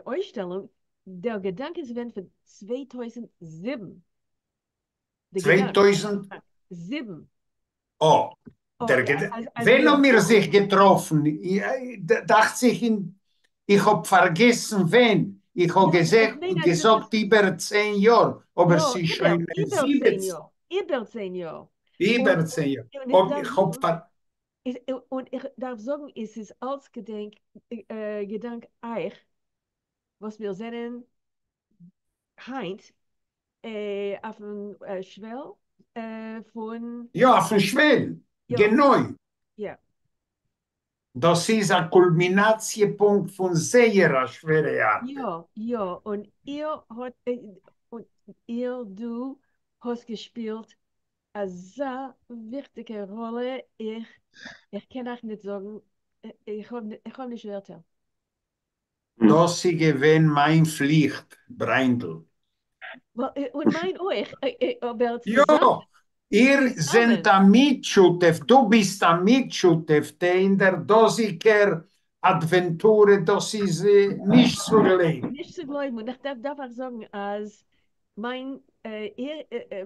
אויסשטעלונג, דער געדאַנק איז געווען פֿון 2007. דער געדאַנק. 2007. אָ. אָ, דער געדאַנק. ווען האָבן מיר זיך געטראָפֿן? דאַכט זיך אין, איך האָב פֿאַרגעסן ווען. איך האָב געזאָגט איבער 10 יאָר, אָבער ס'איז שוין 17. איבער 10 יאָר. איבער 10 יאָר. איך האָב פֿאַר. און איך דאַרף זאָגן, עס איז אַלץ געדענק, געדאַנק אײַך, וואָס מיר זענען הײַנט אויפֿן שוועל פֿון. יאָ, אויפֿן שוועל, גענוי. יאָ. דאָס איז אַ קולמינאַציע-פּונקט פֿון זייער אַ שווערע אַרבעט. יאָ, יאָ, און איר האָט, און איר, דו האָסט געשפּילט אַזאַ וויכטיקע ראָלע, איך קען אײַך ניט זאָגן, איך האָב נישט ווערטער. דאָס איז געווען מײַן פֿליכט, ברײַנדל. און מײַן אויך, אָבער צוזאַמען. יאָ, איר זענט אַ מיטשותּף, דו ביסט אַ מיטשותּפֿטע אין דער דאָזיקער אַדווענטורע, דאָס איז נישט צו גלייבן. נישט צו גלויבן, און איך דאַרף אײַך זאָגן, אַז מײַן, איר,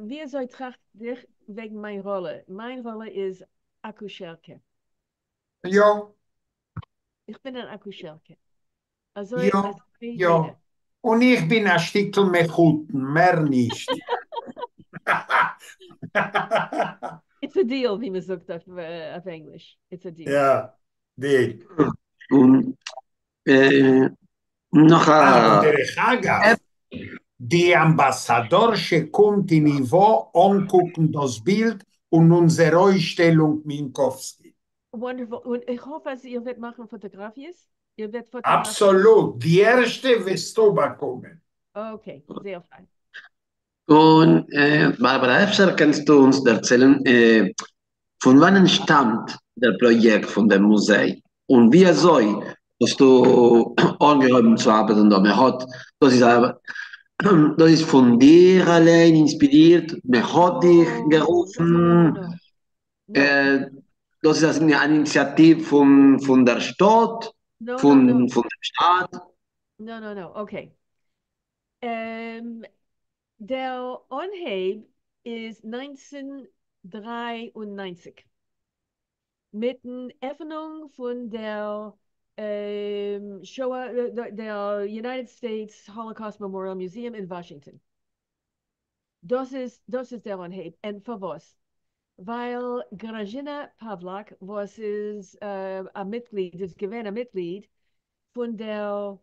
ווי אַזוי טראַכט איך וועגן מײַן ראָלע? מײַן ראָלע איז אַקושערקע. יאָ. איך בין אַן אַקושערקע. אַזוי, יאָ, אַזוי יאָ. און איך בין אַ שטיקל מחותּן, מער נישט. It's a deal, ווי מע זאָגט אויף ענגליש. It's a deal. יאָ, deal. און נאָך אַ. און דרך אגבֿ, די אַמבאַסאַדאָרשע קומט אין ייִוואָ אָנקוקן דאָס בילד און אונדזער אויסשטעלונג מינקאָווסקי. Wonderful. און איך האָף, אַז איר וועט מאַכן פֿאָטאָגראַפֿיעס. איר וועט פֿאָטאָגראַפֿירן? אַבסאָלוט! די ערשטע וועסטו באַקומען. Okay, זייער פֿײַן. און באַרבאַראַ, אפֿשר קענסטו אונדז דערציילן, פֿון וואַנען שטאַמט דער פּראָיעקט פֿון דעם מוזיי און ווי אַזוי האָסטו אָנגעהויבן צו אַרבעטן דאָ? מע האָט, דאָס איז אַ, דאָס איז פֿון דיר אַליין אינספּירירט? מע האָט דיך גערופֿן? דאָס איז אַן איניציאַטיוו פֿון דער שטאָט? פֿון דעם שטאַט? No, no, no, okay. דער אָנהייב איז 1993 מיטן עפֿענונג פֿון דער שואה, דער United States Holocaust Memorial Museum אין וואַשינגטאָן. דאָס איז, דאָס איז דער אָנהייב. און פֿאַר וואָס? ווײַל גראַזשינאַ פּאַוולאַק, וואָס איז אַ מיטגליד, איז געווען אַ מיטגליד פֿון דער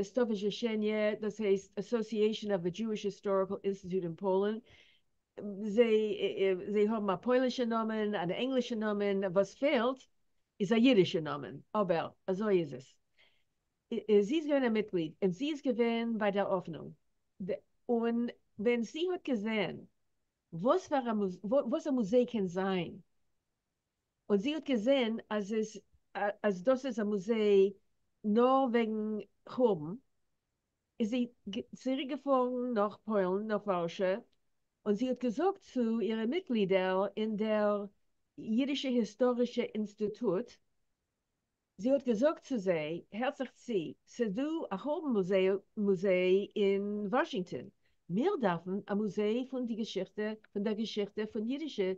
Stowarzyszenie, דאָס הייסט Association of the Jewish Historical Institute in Poland. זיי האָבן אַ פּוילישע נאָמען, אַן ענגלישע נאָמען, וואָס פֿעלט, איז אַ ייִדישע נאָמען, אָבער אַזוי איז עס. זי איז געווען אַ מיטגליד און זי איז געווען בײַ דער עפֿענונג. און ווען זי האָט געזען, וואָס פֿאַר אַ וואָס אַ מוזיי קען זײַן, און זי האָט געזען, אַז עס אַז דאָס איז אַ מוזיי נאָר וועגן חורבן, איז זי צוריקגעפֿאָרן נאָך פּוילן, נאָך וואַרשע, און זי האָט געזאָגט צו אירע מיטגלידער אין דער ייִדישע היסטאָרישע אינסטיטוט, זי האָט געזאָגט צו זיי, הערט זיך צו, ס'איז דאָ אַ חורבן-מוזיי אין וואַשינגטאָן. מיר דאַרפֿן אַ מוזיי פֿון די געשיכטע, פֿון דער געשיכטע פֿון ייִדישע,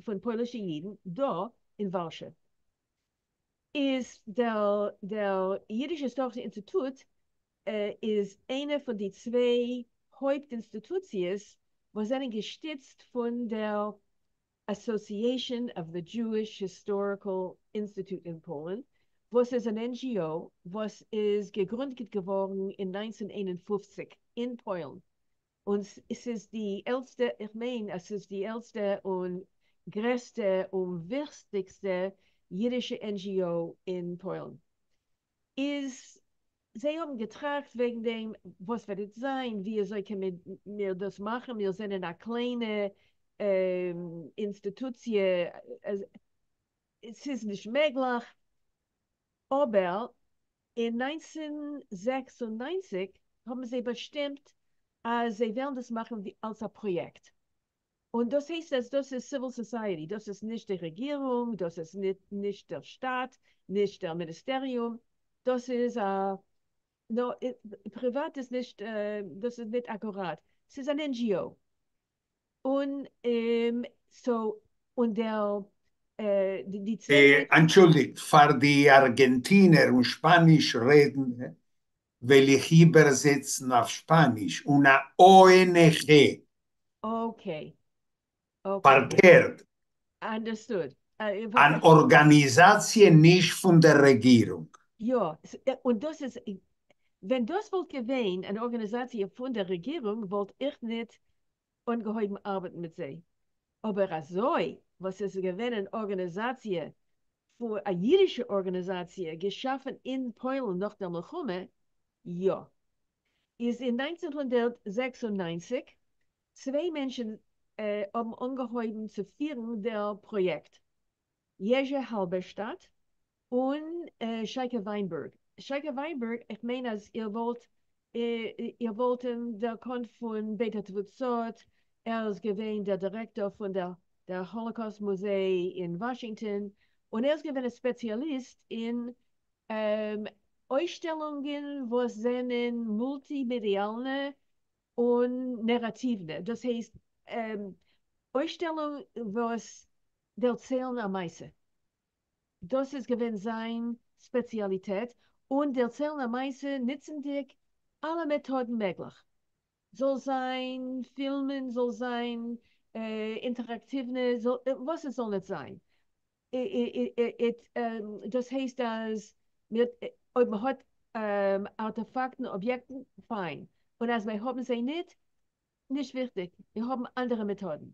פֿון פּוילישע ייִדן דאָ אין וואַרשע. איז דער דער ייִדישע היסטאָרישע אינסטיטוט איז איינע פֿון די צוויי הויפּט אינסטיטוציעס וואָס זענען געשטיצט פֿון דער Association of the Jewish Historical Institute in Poland, וואָס איז אַן NGO, וואָס איז געגרינדעט געוואָרן אין 1951 אין פּוילן. און עס איז די עלטסטע, איך מיין, עס איז די עלטסטע און גרעסטע און וויכטיקסטע ייִדישע NGO אין פּוילן. איז זיי האבן געטראכט וועגן דעם, וואס וועט עס זיין, ווי אזוי קען מען מיר דאס מאכן, מיר זענען א קליינע אינסטיטוציע, ס'איז נישט מעגליך. אבער אין 1996 האבן זיי באשטימט אז זיי וועלן דאס מאכן אלס א פראיעקט. און דאס הייסט אז דאס איז civil society, דאס איז נישט די רעגירונג, דאס איז נישט דער שטאט, נישט דער מיניסטעריום, דאס איז א, נא, פריוואט איז נישט, דאס איז ניט אקוראט, ס'איז אן NGO. און so, און דער, די צוויי מענטשן. אנטשולדיגט, פאר די ארגענטינער און שפאניש רעדנדע וועל איך איבערזעצן אויף שפאניש, una ONG. Okay. Okay. פארקערט. Understood. אן ארגאניזאציע נישט פון דער רעגירונג. יא, און דאס איז, ווען דאס וואלט געווען אן ארגאניזאציע פון דער רעגירונג וואלט איך ניט אנגעהויבן ארבעטן מיט זיי. אבער אזוי וואס עס איז געווען אן ארגאניזאציע פון א אידישע ארגאניזאציע געשאפן אין פוילן נאך דער מלחמה, יא. איז אין 1996 צוויי מענטשן האבן אנגעהויבן צו פירן דער פראיעקט, יעזשע האלבערשטאט און שייקע וויינבערג. שייקע וויינבערג, איך מיין אז איר וואלט איר וואלט אים דערקאנט פון בית התפוצות, ער איז געווען דער דירעקטאר פון דער דער האלאקאוסט מוזיי אין וואשינגטאן, און ער איז געווען א ספעציאליסט אין אויסשטעלונגען וואס זענען מולטימעדיאלנע און נאראטיוונע, דאס הייסט אויסשטעלונג וואס דערציילן א מעשה. דאס איז געווען זיין ספעציאליטעט, און דערציילן א מעשה ניצנדיג אלע מעטאדן מעגליך. זאל זיין פילמען, זאל זיין אינטעראקטיוונע, וואס עס זאל ניט זיין. דאס הייסט אז אויב מען האט ארטעפאקטן, אביעקטן, פיין. און אז מיר האבן זיי ניט, נישט וויכטיג, מיר האבן אנדערע מעטאדן.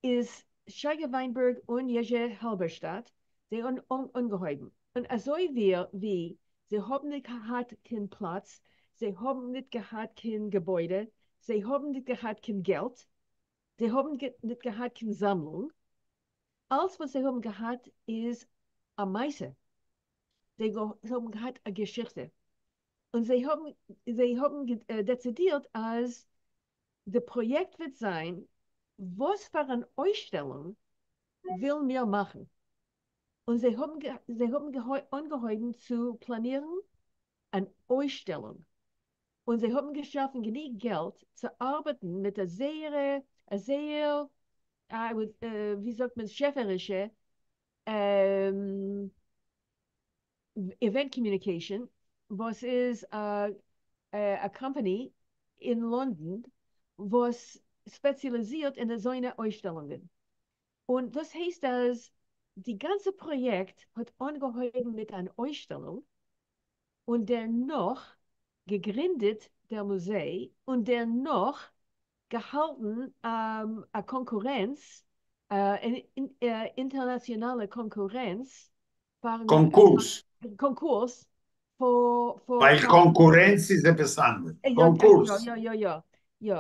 איז שייקע וויינבערג און יעזשע האלבערשטאט זיי האבן אנגעהויבן. און אזוי ווי זיי האבן ניט געהאט קיין פלאץ, זיי האבן ניט געהאט קיין געביידע, זיי האבן ניט געהאט קיין געלט, זיי האבן ניט געהאט קיין זאמלונג, אלץ וואס זיי האבן געהאט איז א מעשה. זיי האבן געהאט א געשיכטע. און זיי האבן זיי האבן דעצידירט אז די פראיעקט וועט זיין וואס פאר אן אויסשטעלונג ווילן מיר מאכן. און זיי האבן זיי האבן אנגעהויבן צו פלאנירן אן אויסשטעלונג. און זיי האבן געשאפן גענוג געלט צו ארבעטן מיט א זייערע א זייער ווי זאגט מען שעפערישע Event Communication וואס איז א קאמפאני אין לאנדאן וואס ספעציאליזירט אין אזוינע אויסשטעלונגען. און דאס הייסט אז די גאנצע פראיעקט האט אנגעהויבן מיט אן אויסשטעלונג און דערנאך געגרינדעט דער מוזיי און דערנאך געהאלטן א קאנקורענץ, אינטערנאציאנאלע קאנקורענץ פארן קאנקורס. קאנקורס פאר ווייל קאנקורענץ איז עפעס אנדערש. קאנקורס. יא יא יא יא,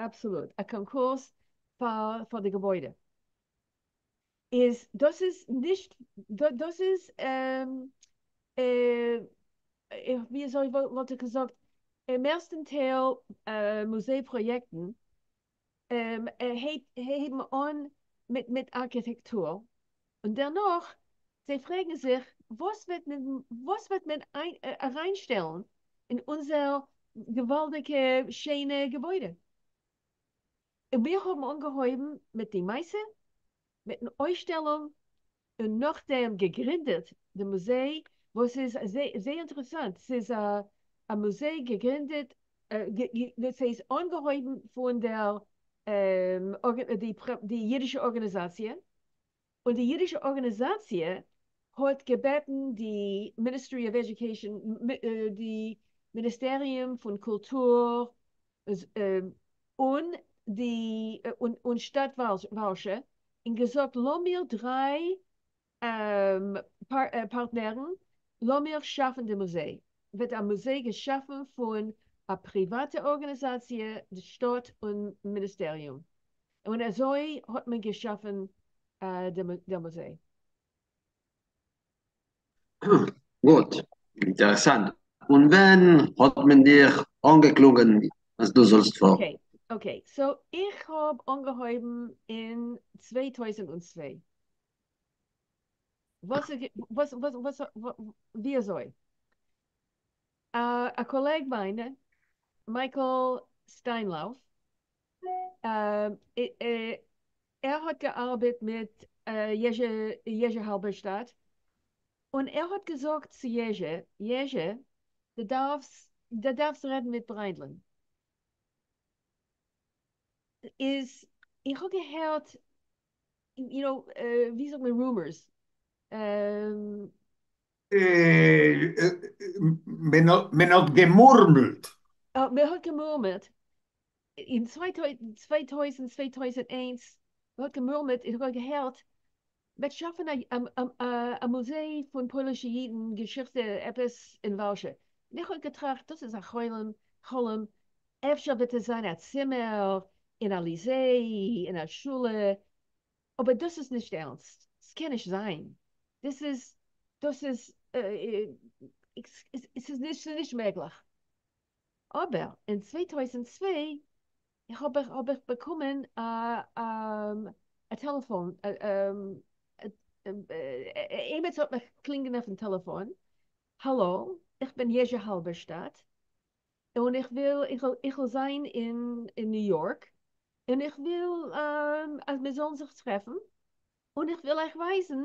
אבסאלוט, א קאנקורס פאר די געביידע. איז דאס איז נישט, דאס איז ווי אזוי וואלט איך געזאגט, מערסטן טייל מוזיי פראיעקטן הייבן אן מיט ארכיטעקטור, און דערנאך זיי פרעגן זיך וואס וועט מען וואס וועט מען אריינשטעלן אין אונזער געוואלדיגע שיינע געביידע. און מיר האבן אנגעהויבן מיט די מעשה, מיטן אויסשטעלונג, און נאכדעם געגרינדעט די מוזיי, וואס איז זייער אינטערעסאנט, ס'איז א מוזיי געגרינדעט, דאס הייסט אנגעהויבן פון דער די אידישע ארגאניזאציע, און די אידישע ארגאניזאציע האט געבעטן די Ministry of Education, די מיניסטעריום פון קולטור און די און שטאט ווארשע, און געזאגט לאמיר דריי פארטנערן, לאמיר שאפן די מוזיי. ווערט א מוזיי געשאפן פון א פריוואטע ארגאניזאציע, די שטאט און מיניסטעריום. און אזוי האט מען געשאפן דער מוזיי. גוט, אינטערעסאנט. און ווען האט מען דיך אנגעקלונגען אז דו זאלסט פארן? Okay, okay, so איך האב אנגעהויבן אין 2002. וואס וואס וואס ווי אזוי? א קאלעג מיינע, מייקל סטיינלאוף, ער האט געארבעט מיט יעזשע האלבערשטאט, און ער האט געזאגט צו יעזשע, יעזשע, דו דארפסט, דו דארפסט רעדן מיט בריינדלען. איז, איך האב געהערט, you know, ווי זאגט מען rumors? מען האט געמורמלט. מען האט געמורמלט. אין 2000, 2001, מען האט געמורמלט, איך האב געהערט, מ'וועט שאפן א מוזיי פון פוילישע אידן געשיכטע עפעס אין ווארשע. און איך האב געטראכט, דאס איז א חלום, חלום, אפשר וועט עס זיין א צימער אין א ליזיי, אין א שולע, אבער דאס איז נישט ערנסט, ס'קען נישט זיין, דאס איז, דאס איז, עס איז נישט מעגליך. אבער אין 2002 האב איך האב איך באקומען א א טעלעפאן, עימיצער האט מיך קלינגען אויפן טעלעפאן, האלא, איך בין יעזשע האלבערשטאט, און איך וויל איך וויל זיין אין אין ניו יארק, און איך וויל אז מיר זאלן זיך טרעפן, און איך וויל אייך ווייזן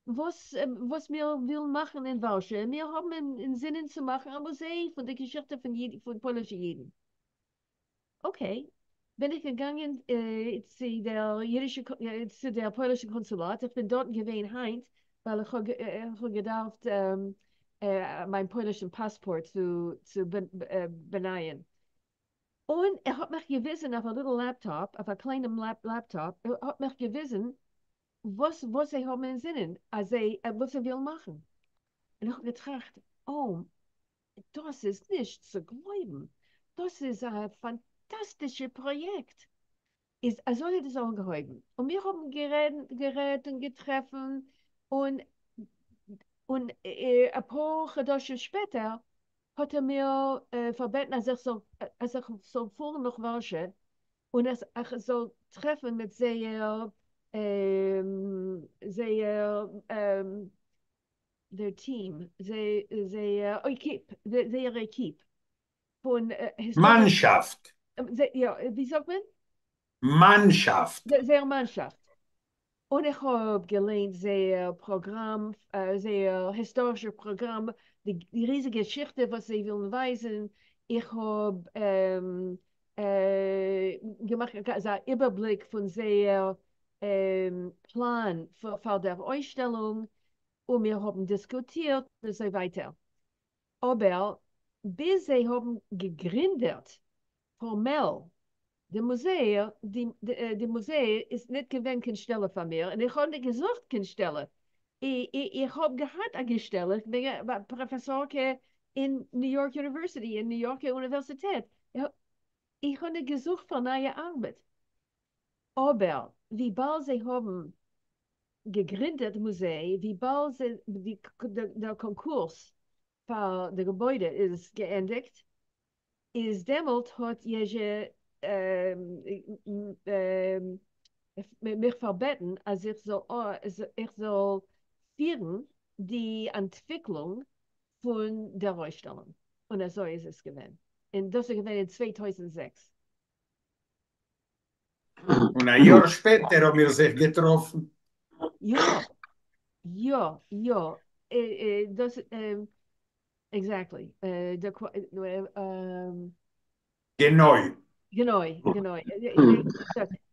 וואס וואס מיר ווילן מאכן אין ווארשע, מיר האבן אין זינען צו מאכן א מוזיי פון די געשיכטע פון פון פוילישע אידן. Okay, בין איך געגאנגען צו דער אידישע צו דער פוילישע קאנסולאט, איך בין דארטן געווען היינט ווייל איך האב געדארפט מיין פוילישן פאספארט צו צו באנייען. און ער האט מיך געוויזן אויף א little laptop, אויף א קליינעם laptop, ער האט מיך געוויזן וואס וואס זיי האבן אין זינען, אז זיי וואס זיי ווילן מאכן. און איך האב געטראכט, oh, דאס איז נישט צו גלויבן, דאס איז א פאנטאסטישע פראיעקט. איז אזוי האט עס אנגעהויבן, און מיר האבן גערעדט גערעדט און געטרעפן, און און אפאר חדשים שפעטער האט ער מיר פארבעטן אז איך זאל אז איך זאל פארן נאך ווארשע און אז איך זאל טרעפן מיט זייער זייער their team, זייער עקיפ, זייער עקיפ פון מאנשאפט. יא, ווי זאגט מען? מאנשאפט. זייער מאנשאפט. און איך האב געליינט זייער פראגראם, זייער היסטארישע פראגראם, די ריזיגע געשיכטע וואס זיי ווילן ווייזן. איך האב געמאכט אזא איבערבליק פון זייער פלאן פאר דער אויסשטעלונג, און מיר האבן דיסקוטירט און אזוי ווייטער. אבער ביז זיי האבן געגרינדעט פארמעל די מוזיי, די מוזיי איז נישט געווען קיין שטעלע פאר מיר, און איך האב נישט געזוכט קיין שטעלע. איך האב געהאט א שטעלע, איך בין א פראפעסארקע אין ניו יארק University, אין ניו יארקער אוניווערסיטעט. איך האב נישט געזוכט פאר נייע ארבעט. אבער וויבאלד זיי האבן געגרינדעט מוזיי, וויבאלד דער קאנקורס פאר די געביידע איז געענדיגט, איז דעמאלט האט יעזשע מיך פארבעטן אז איך זאל איך זאל פירן די אנטוויקלונג פון דער אויסשטעלונג. און אזוי איז עס געווען. און דאס איז געווען אין 2006. און א יאר שפעטער האבן מיר זיך געטראפן. יא, יא, יא. דאס, exactly. גענוי. גענוי, גענוי.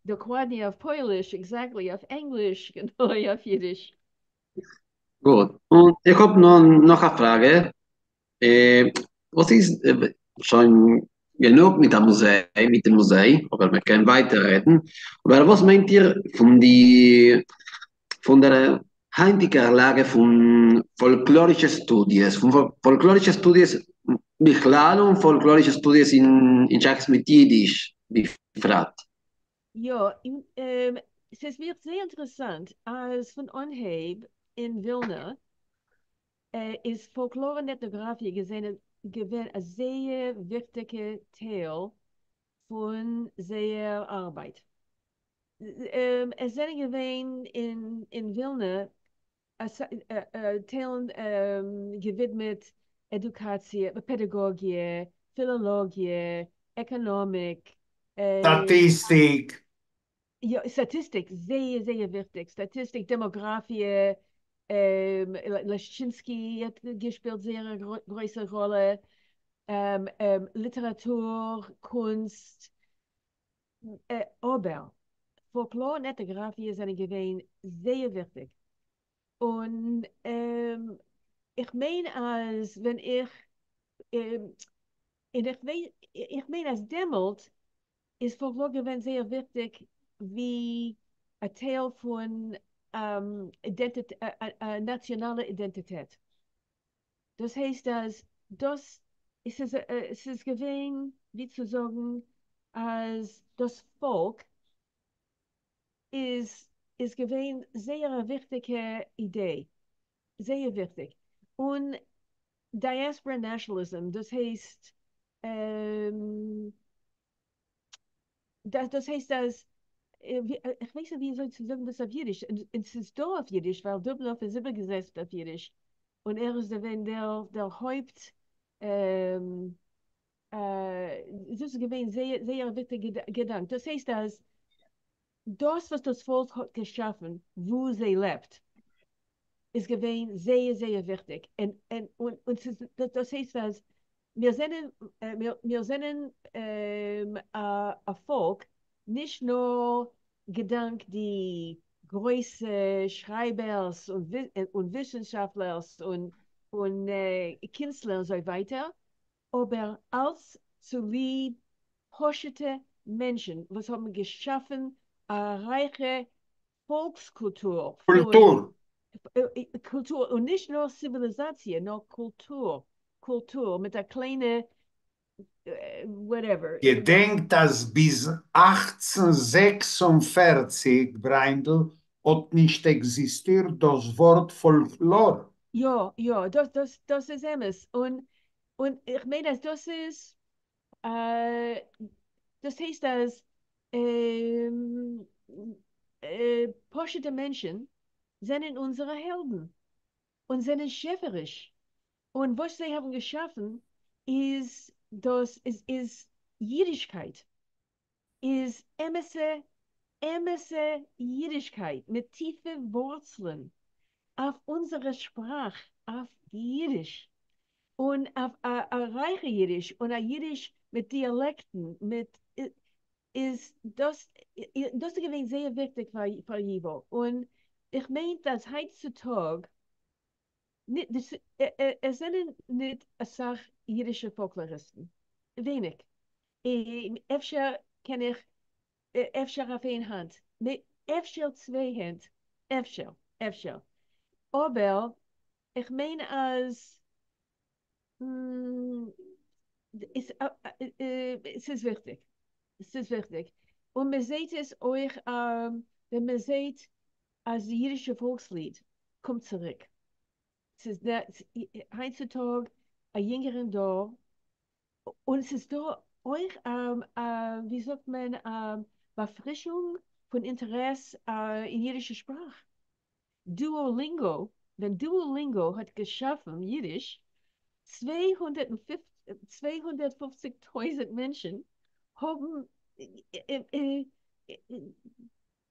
דאקלאדניע אויף פויליש, exactly אויף ענגליש, גענוי אויף אידיש. גוט. און איך האב נאך א פראגע. וואס איז שוין גענוג מיט א מוזיי, מיט דעם מוזיי, אבער מען קען ווייטער רעדן. אבער וואס מיינט איר פון די, פון דער הײַנטיקער לאַגע פֿון פֿאָלקלאָרישע סטודיעס, פֿון פֿאָלקלאָרישע סטודיעס בכלל און פֿאָלקלאָרישע סטודיעס אין שײַכות מיט ייִדיש בפֿרט. יא, ס'איז מיר זייער אינטערעסאנט אז פון אנהייב אין ווילנא איז פאלקלאר און עטנאגראפיע געווען א זייער וויכטיגע טייל פון זייער ארבייט. עס זענען געווען אין ווילנא טיילן געווידמעט עדוקאציע, פעדאגאגיע, פילאלאגיע, עקאנאמיק. סטאטיסטיק. יא, סטאטיסטיק, זייער זייער וויכטיג, סטאטיסטיק, דעמאגראפיע, לעשטשינסקי האט געשפילט זייער א גרויסע ראלע, ליטעראטור, קונסט, אבער פאלקלאר און עטנאגראפיע זענען געווען זייער וויכטיג, און איך מיין אז ווען איך, און איך מיין אז דעמאלט איז פאלקלאר געווען זייער וויכטיג ווי א טייל פון נאציאנאלע אידענטיטעט. דאס הייסט אז דאס עס איז געווען ווי צו זאגן אז דאס פאלק איז געווען זייער א וויכטיגע אידעי, זייער וויכטיג. און diaspora nationalism, דאס הייסט דאס הייסט אז, איך ווייס נישט ווי אזוי צו זאגן דאס אויף אידיש, און ס'איז דא אויף אידיש ווייל דובנוב איז איבערגעזעצט אויף אידיש, און ער איז געווען דער הויפט, דאס איז געווען זייער זייער א וויכטיגע געדאנק, דאס הייסט אז דאס וואס דאס פאלק האט געשאפן וואו זי לעבט איז געווען זייער זייער וויכטיג, און דאס הייסט אז מיר זענען מיר זענען א פאלק נישט נאר געדאנק די גרויסע שרייבערס און וויסנשאפטלערס און קינסטלער און אזוי ווייטער, אבער אלץ צוליב פשוטע מענטשן וואס האבן געשאפן א רייכע פאלקס-קולטור. קולטור. קולטור, און נישט נאר ציוויליזאציע, נאר קולטור, קולטור מיט א קליינע whatever. געדענקט אז ביז 1846, בריינדל, האט נישט עקזיסטירט דאס ווארט פאלקלאר. יא, יא, דאס, דאס, דאס איז אמת, און איך מיין אז דאס איז, דאס הייסט אז פשוטע מענטשן זענען אונזערע העלדן און זענען שעפעריש, און וואס זיי האבן געשאפן איז דאס איז אידישקייט, איז אמת'ע אמת'ע אידישקייט מיט טיפע ווארצלען אויף אונזערע שפראך, אויף אידיש, און אויף א רייכע אידיש, און א אידיש מיט דיאלעקטן, מיט איז דאס דאס איז געווען זייער וויכטיג פאר ייוואו, און איך מיין אז היינט צו טאג עס זענען ניט אסאך אידישע פאלקלאריסטן, ווייניג, אפשר קען איך אפשר אויף איין האנט, אפשר צוויי הענט, אפשר, אפשר, אבער איך מיין אז ס'איז וויכטיג, ס'איז וויכטיג, און מען זעט עס אויך ווען מען זעט אז די אידישע פאלקסליד קומט צוריק, ס'איז היינט צו טאג א יונגערן דור, און ס'איז דא אויך א, ווי זאגט מען, א באפרישונג פון אינטערעס אין אידישע שפראך. Duolingo, ווען Duolingo האט געשאפן אידיש, 250,000 מענטשן האבן,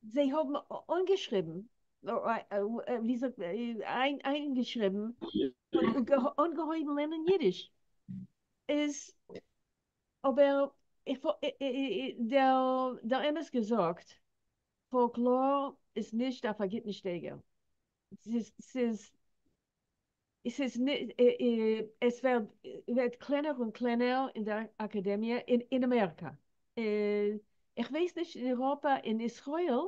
זיי האבן אנגעשריבן, ווי זאגט מען, איינגעשריבן און אנגעהויבן לערנען אידיש. איז אבער דער אמת געזאגט, פאלקלאר איז נישט אויף א גוטן שטייגער. ס'איז, ס'איז עס ווערט קלענער און קלענער אין דער אקאדעמיע אין אמעריקא. איך ווייס נישט אין אירופה, אין ישראל,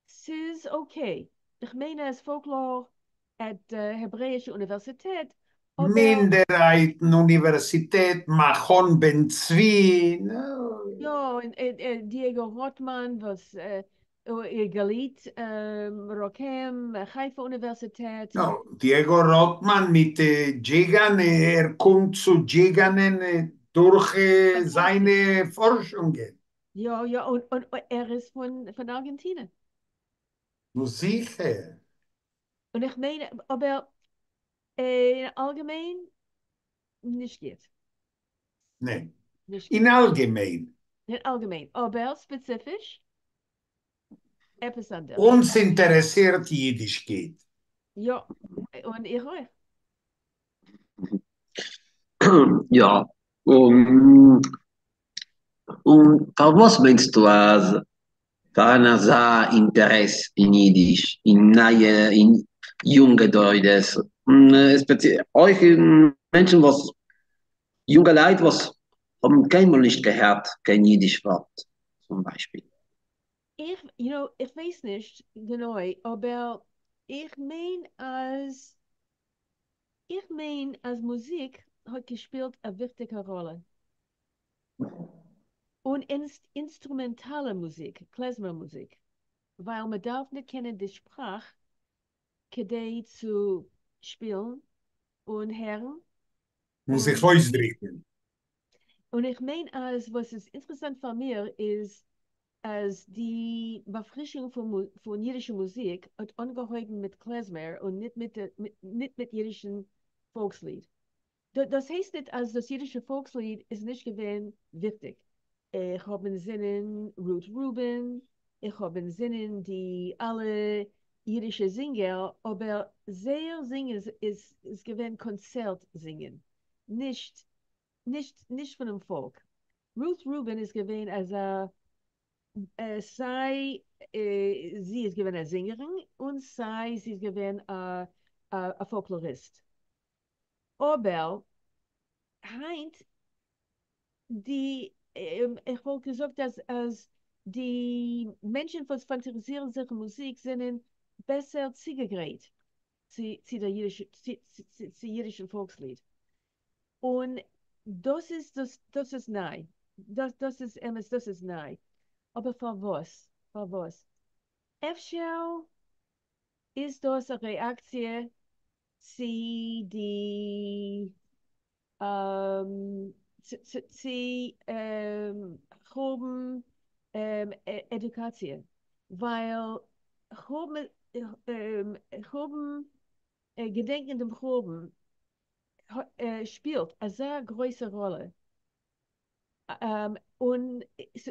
ס'איז okay. איך מיין אז פאלקלאר at העברעאישע אוניווערסיטעט, אבער. מינדערהייטן אוניווערסיטעט, מכון בן צבי. יא, און דיעגא ראטמאן וואס גלית רוקם, חיפה אוניווערסיטעט. נו, דיעגא ראטמאן מיט דזשיגאן, ער קומט צו דזשיגאנען דורך זיינע פארשונגען. יא יא, און ער איז פון ארגענטינע. נו זיכער. און איך מיין, אבער אין אלגעמיין נישט גוט. ניין. נישט גוט. אין אלגעמיין. אין אלגעמיין, אבער ספעציפיש עפעס אנדערש. אונז אינטערעסירט אידישקייט. יא, און איך אויך. יא, און און פארוואס מיינסטו אז פאראן אזא אינטערעס אין אידיש אין נייע אין יונגע דורות, און ספעציעל אויך אין מענטשן וואס יונגעלייט וואס האבן קיינמאל נישט געהערט קיין אידיש ווארט צום ביישפיל? איך, יו נאו, איך ווייס נישט גענוי, אבער איך מיין אז, איך מיין אז מוזיק האט געשפילט א וויכטיגע ראלע. און אינסטרומענטאלע מוזיק, קלעזמער מוזיק, ווייל מען דארף ניט קענען די שפראך כדי צו שפילן און הערן. און זיך אויסדריקן. און איך מיין אז וואס איז אינטערעסאנט פאר מיר איז אז די באפרישונג פון אידישע מוזיק האט אנגעהויבן מיט קלעזמער און ניט מיט ניט מיט אידישן פאלקסליד. דאס הייסט ניט אז דאס אידישע פאלקסליד איז נישט געווען וויכטיג. איך האב אין זינען רות רובין, איך האב אין זינען די אלע אידישע זינגער, אבער זייער זינגען איז איז געווען קאנצערט זינגען, נישט נישט נישט פונעם פאלק. רות רובין איז געווען אזא סיי זי איז געווען א זינגערין און סיי זי איז געווען א פאלקלאריסט. אבער היינט די, איך וואלט געזאגט אז אז די מענטשן וואס פאראינטערעסירן זיך אין מוזיק זענען בעסער צוגעגרייט צו צו דער אידישע צו אידישן פאלקסליד. און דאס איז דאס דאס איז ניי. דאס דאס איז אמת דאס איז ניי. אבער פארוואס? פארוואס? אפשר איז דאס א רעאקציע צו די צו חורבן עדוקאציע, ווייל חורבן חורבן געדענקען דעם חורבן שפילט אזא גרויסע ראלע, און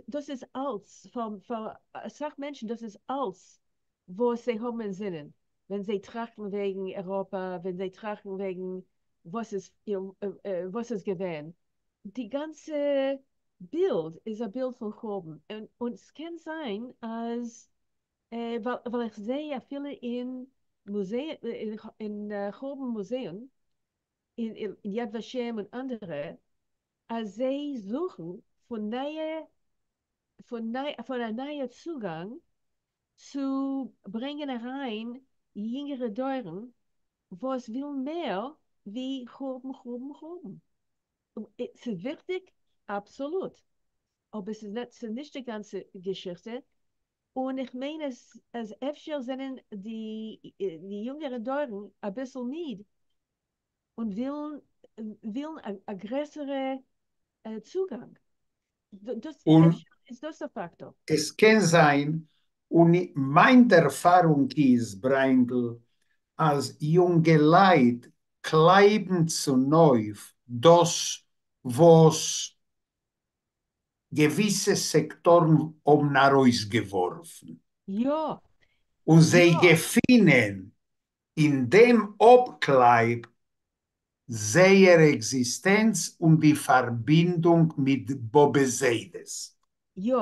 דאס איז אלץ פאר אסאך מענטשן, דאס איז אלץ וואס זיי האבן אין זינען ווען זיי טראכטן וועגן אייראפע, ווען זיי טראכטן וועגן וואס איז וואס איז געווען. די גאנצע בילד איז א בילד פון חורבן, און ס'קען זיין אז ווייל איך זע אפילו אין מוזיי אין חורבן מוזעאן אין יד ושם און אנדערע, אז זיי זוכן פון נייע פון פון א נייע צוגאנג צו ברענגען אריין יונגערע דורות וואס ווילן מער ווי חורבן חורבן חורבן. ס'איז וויכטיג? אבסאלוט. אבער ס'איז נישט די גאנצע געשיכטע, און איך מיין אז אז אפשר זענען די די יונגערע דורות אביסל מיד און ווילן ווילן א גרעסערע צוגאנג. דאס און אפשר איז דאס א פאקטאר. עס קען זיין, און מיין דערפארונג איז, בריינדל, אז יונגעלייט קלייבן צונויף דאס וואס געוויסע סעקטארן האבן ארויסגעווארפן. און זיי געפינען אין דעם אפקלייב זייער עקזיסטענץ און די פארבינדונג מיט באבע זיידעס. יא,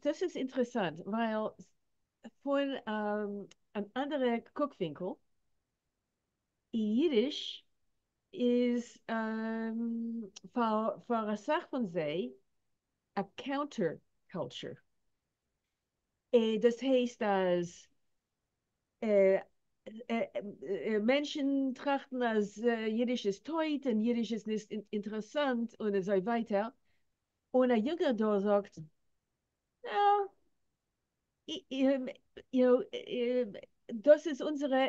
דאס איז אינטערעסאנט, ווייל פון אן אנדערע קוקווינקל, אידיש איז פאר אסאך פון זיי א קאונטער קולטור. דאס הייסט אז מענטשן טראכטן אז אידיש איז טויט און אידיש איז נישט אינטערעסאנט און אזוי ווייטער, און א יונגער דור זאגט, נא, you know, דאס איז אונזערע,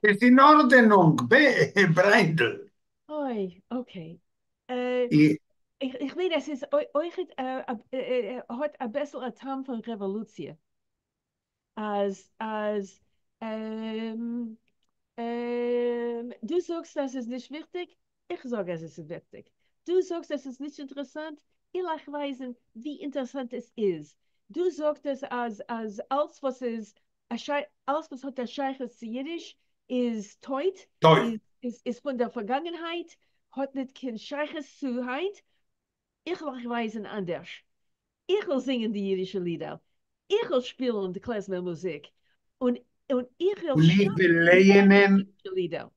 איז אין ארדענונג, בריינדל. אוי, okay. איך מיין עס איז אויך האט אביסל א טעם פון רעוואלוציע. אז אז דו זאגסט אז עס איז נישט וויכטיג, איך זאג אז עס איז וויכטיג. דו זאגסט אז עס איז נישט אינטערעסאנט, איל אייך ווייזן ווי אינטערעסאנט עס איז. דו זאגסט עס אז אז אלץ וואס איז אלץ וואס האט א שייכות צו אידיש איז טויט, טויט. איז פון דער פארגאנגענהייט, האט ניט קיין שייכות צו היינט. איך וועל אייך ווייזן אנדערש. איך וועל זינגען די אידישע לידער, איך וועל שפילן די קלעזמער מוזיק, און און איך וועל און איך שאפן וועל לייענען אידישע לידער.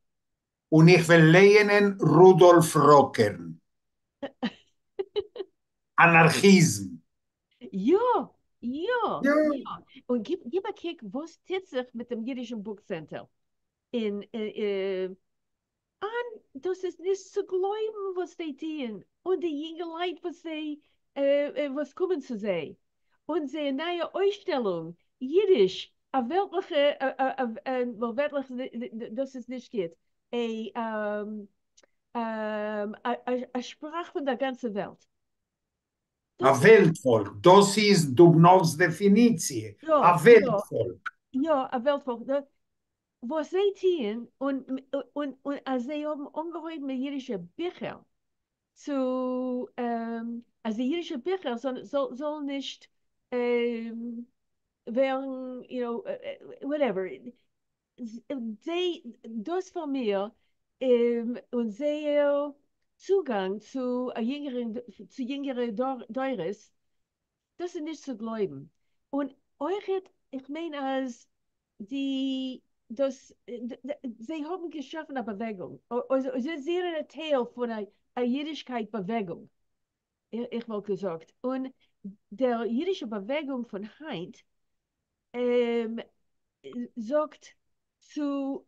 און איך וועל לייענען רודאלף ראקערן. אנארכיזם. יא! יא! יא! און גיב גיב א קוק וואס טוט זיך מיט דעם אידישן בוק צענטער אין און דאס איז נישט צו גלויבן וואס זיי טוען, און די יונגעלייט וואס זיי וואס קומען צו זיי, און זייער נייע אויסשטעלונג, אידיש, א וועלטליכע, וועלטליכע, דאס איז נישט גוט, א שפראך פון דער גאנצער וועלט. א וועלט-פאלק, דאס איז דובנאוו'ס דעפיניציע, א וועלט-פאלק. יא, א וועלט-פאלק. וואס זיי טוען, און און און אז זיי האבן אנגעהויבן מיט אידישע ביכער, צו אז די אידישע ביכער זאלן נישט ווערן, you know, whatever, זיי, דאס פאר מיר, און זייער צוגאנג צו א יונגערן, צו יונגערע דורות, דאס איז נישט צו גלויבן. און אויכעט, איך מיין אז די דאס זיי האבן געשאפן א באוועגונג, זיי זענען א טייל פון א אידישקייט באוועגונג, איך וואלט געזאגט, און דער אידישע באוועגונג פון היינט זאגט צו,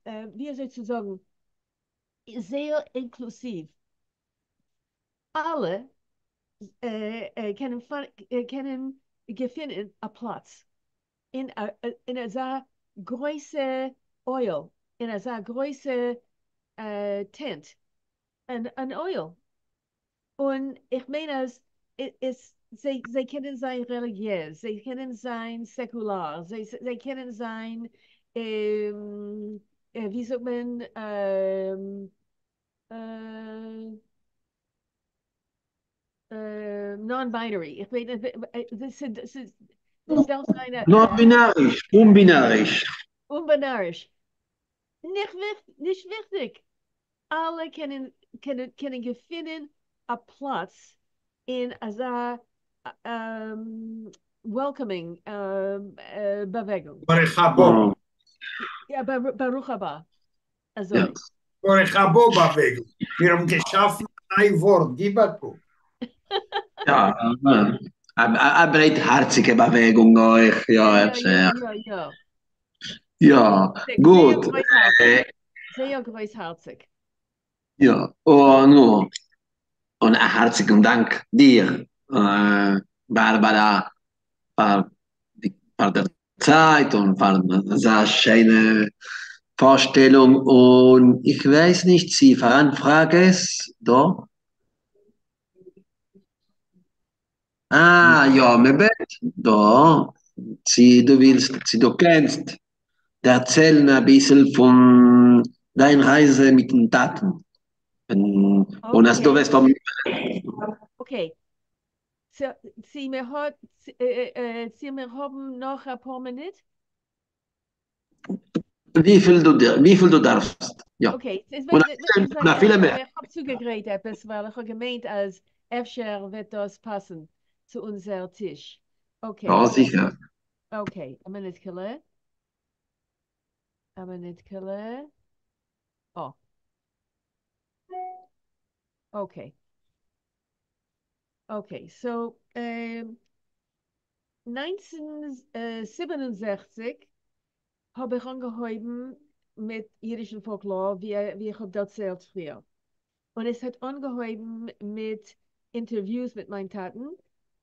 ווי אזוי צו זאגן, זייער אינקלוסיוו, אלע קענען קענען געפינען א פלאץ אין אין אזא גרויסע אוהל, אין אזא גרויסע tent, אן אוהל. און איך מיין אז עס זיי זיי קענען זיין רעליגיעז, זיי קענען זיין סעקולאר, זיי זיי קענען זיין ווי זאגט מען non-binary, איך מיין דאס דארף זיין א. נאן-בינאריש, אומבינאריש. אומבינאריש. נישט וויכטיג. אלע קענען קענען געפינען א פלאץ אין אזא welcoming באוועגונג. ברוך הבא. יא, ברוך הבא. אזוי. ברוך הבא באוועגונג. מיר האבן געשאפן א ניי ווארט, גיב א קוק. יא, א ברייטהארציגע באוועגונג אויך, יא אפשר. יא יא יא. יא, גוט. זייער גרויסהארציג. יא, און נו, און א הארציגן דאנק דיר, בארבארא, פאר פאר דער צייט און פאר אזא שיינע פארשטעלונג, און איך ווייס נישט צי פאראן פראגעס דא? אה, יא, מען בעט דא צי דו ווילסט, צי דו קענסט דערציילן אביסל פון דיין רייזע מיטן טאטן, און אז דו וועסט האבן. Okay. צי מיר האט, צי מיר האבן נאך אפאר מינוט? וויפיל דו וויפיל דו דארפסט, יא. Okay, און אפילו מער. איך האב צוגעגרייט עפעס ווייל איך האב געמיינט אז אפשר וועט דאס פאסן צו אונזער טיש. Okay. יא, זיכער. Okay, א מינוטקעלע. א מינוטקעלע. אה. Okay. Okay, so, 1967 האב איך אנגעהויבן מיט אידישן פאלקלאר, ווי איך האב דערציילט פריער. און עס האט אנגעהויבן מיט אינטערוויוס מיט מיין טאטן,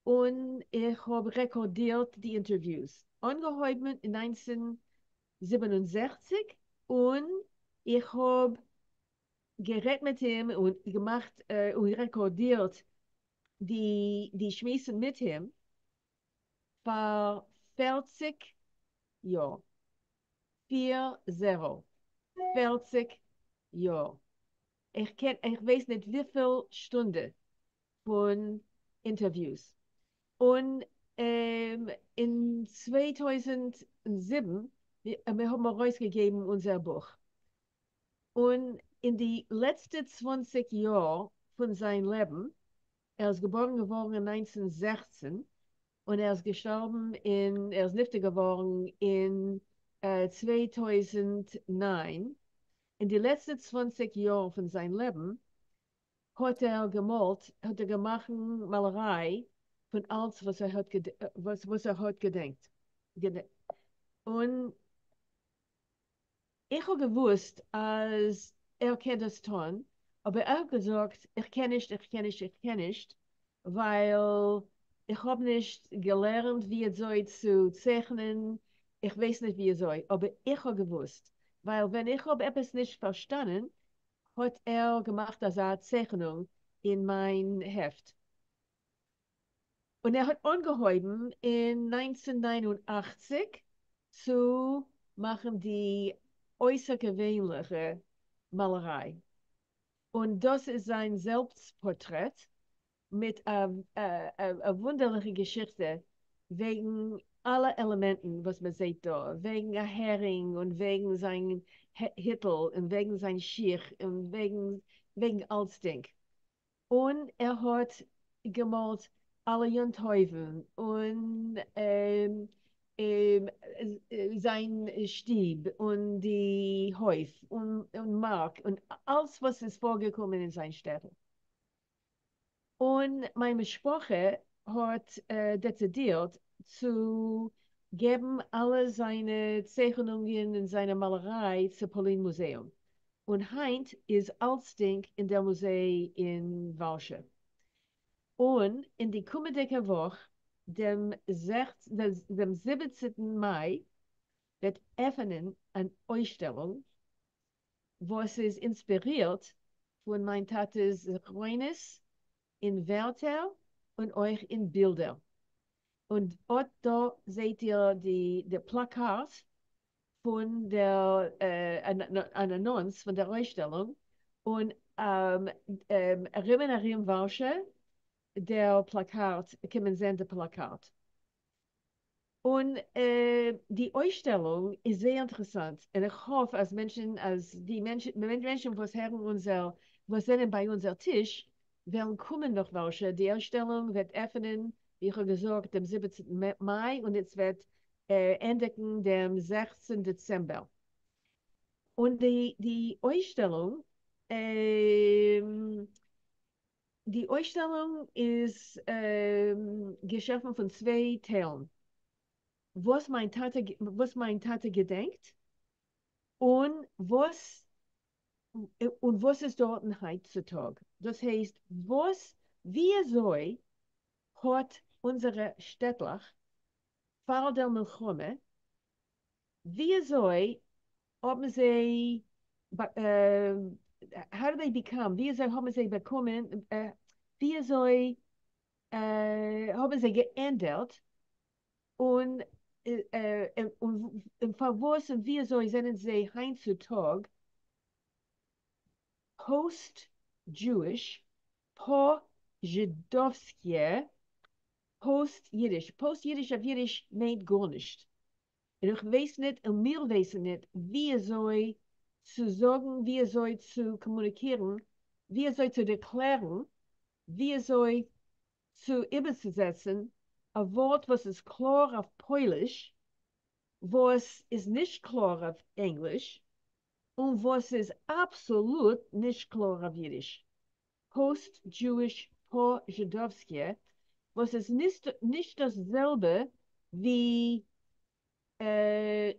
און איך האב רעקארדירט די אינטערוויוס. אנגעהויבן אין 1967, און איך האב גערעדט מיט אים און געמאכט און רעקארדירט די שמועסן מיט אים פאר 40 יאר. 4 0. 40 יאר. איך ווייס ניט וויפיל שטונדע פון אינטערוויוס. און אין 2007 מיר האבן ארויסגעגעבן אונזער בוך. און אין די לעצטע 20 יאר פון זיין לעבן, ער איז געבוירן געווארן אין 1916 און ער איז געשטארבן אין, ער איז נפטר געווארן אין 2009. אין די לעצטע 20 יאר פון זיין לעבן האט ער געמאלט, האט ער געמאכט מאלעריי פון אלץ, וואס ער האט געדענקט. און איך האב געוואוסט, אז ער קען דאס טון, אבער ער האט געזאגט, איך קען נישט, איך קען נישט, איך קען נישט, ווייל איך האב נישט געלערנט, ווי אזוי צו צייכענען, איך ווייס נישט ווי אזוי, אבער איך האב געוואוסט, ווייל ווען איך האב עפעס נישט פארשטאנען, האט ער געמאכט אזא צייכענונג אין מיין העפט. און ער האט אנגעהויבן אין 1989 צו מאכן די אויסערגעווענליכע מאלעריי. און דאס איז זיין זעלבסטפארטרעט מיט א וואונדערליכע געשיכטע וועגן אלע עלעמענטן, וואס מען זעט דא, וועגן א הערינג און וועגן זיין היטל און וועגן זיין שיך און וועגן אלצדינג. און ער האט געמאלט אלע יום־טובים און זיין שטוב און די הויף און מארק און אלץ, וואס איז פארגעקומען אין זיין שטעטל. און מיין משפחה האט דעצידירט צו געבן אלע זיינע צייכענונגען און זיינע מאלעריי צו פאלין מוזעאום. און היינט איז אלצדינג אין דער מוזיי אין ווארשע. און אין די קומענדיקע וואך, דעם 17. מאי, וועט עפענען אן אויסשטעלונג, וואס איז אינספירירט פון מיין טאטעס זכרונות אין ווערטער און אויך אין בילדער. און אט דא זעט איר די פלאקאט פון דער אן אנאנס פון דער אויסשטעלונג און ארום און ארום ווארשע, דער פלאקאט, קען מען זען די פלאקאט. און די אויסשטעלונג איז זייער אינטערעסאנט. און איך האף, אז די מענטשן, וואס הערן אונזער, וואס זענען ביי אונזער טיש, וועלן קומען נאך ווארשע. די אויסשטעלונג וועט עפענען, ווי איך האב געזאגט, דעם 17. מאי און עס וועט ענדיקן דעם 16. דעצעמבער. און די אויסשטעלונג איז געשאפן פון צוויי טיילן. וואס מיין טאטע געדענקט און וואס איז דארטן היינט צו טאג. דאס הייסט, ווי אזוי האט אונזערע שטעטלעך פאר דער מלחמה, ווי אזוי האבן זיי, how do they become, ווי אזוי האבן זיי באקומען, ווי אזוי האבן זיי געענדערט און פארוואס און ווי אזוי זענען זיי היינט צו טאג post-Jewish, po-żydowskie, post-Yiddish. Post-Yiddish אויף יידיש מיינט גארנישט. און איך ווייס נישט, און מיר ווייסן נישט, ווי אזוי צו זאגן, ווי אזוי צו קאמוניקירן, ווי אזוי צו דערקלערן, ווי אזוי צו איבערצוזעצן א ווארט, וואס איז קלאר אויף פויליש, וואס איז נישט קלאר אויף ענגליש און וואס איז אבסאלוט נישט קלאר אויף יידיש. Post-Jewish, po-żydowskie, וואס איז נישט דאס זעלבע. ווי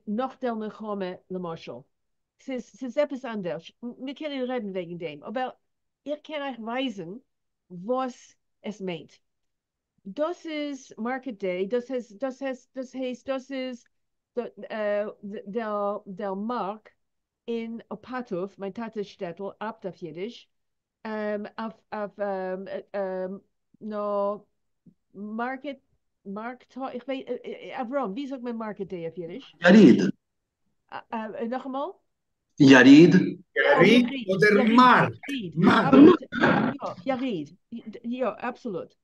נאך דער מלחמה למשל. ס'איז עפעס אנדערש. מיר קענען רעדן וועגן דעם, אבער איך קען אייך ווייזן וואס עס מיינט. דאס איז market day, דאס הייסט, דאס הייסט, דאס הייסט, דאס איז דער מארק אין אפאטוב, מיין טאטע'ס שטעטל, אפט אויף אידיש, אויף נאר market, מארק, איך ווייס, אברהם, ווי זאגט מען market day אויף אידיש? יריד. נאכאמאל? יריד. יריד אדער מארק? מארק. יא, יריד. יא, אבסאלוט.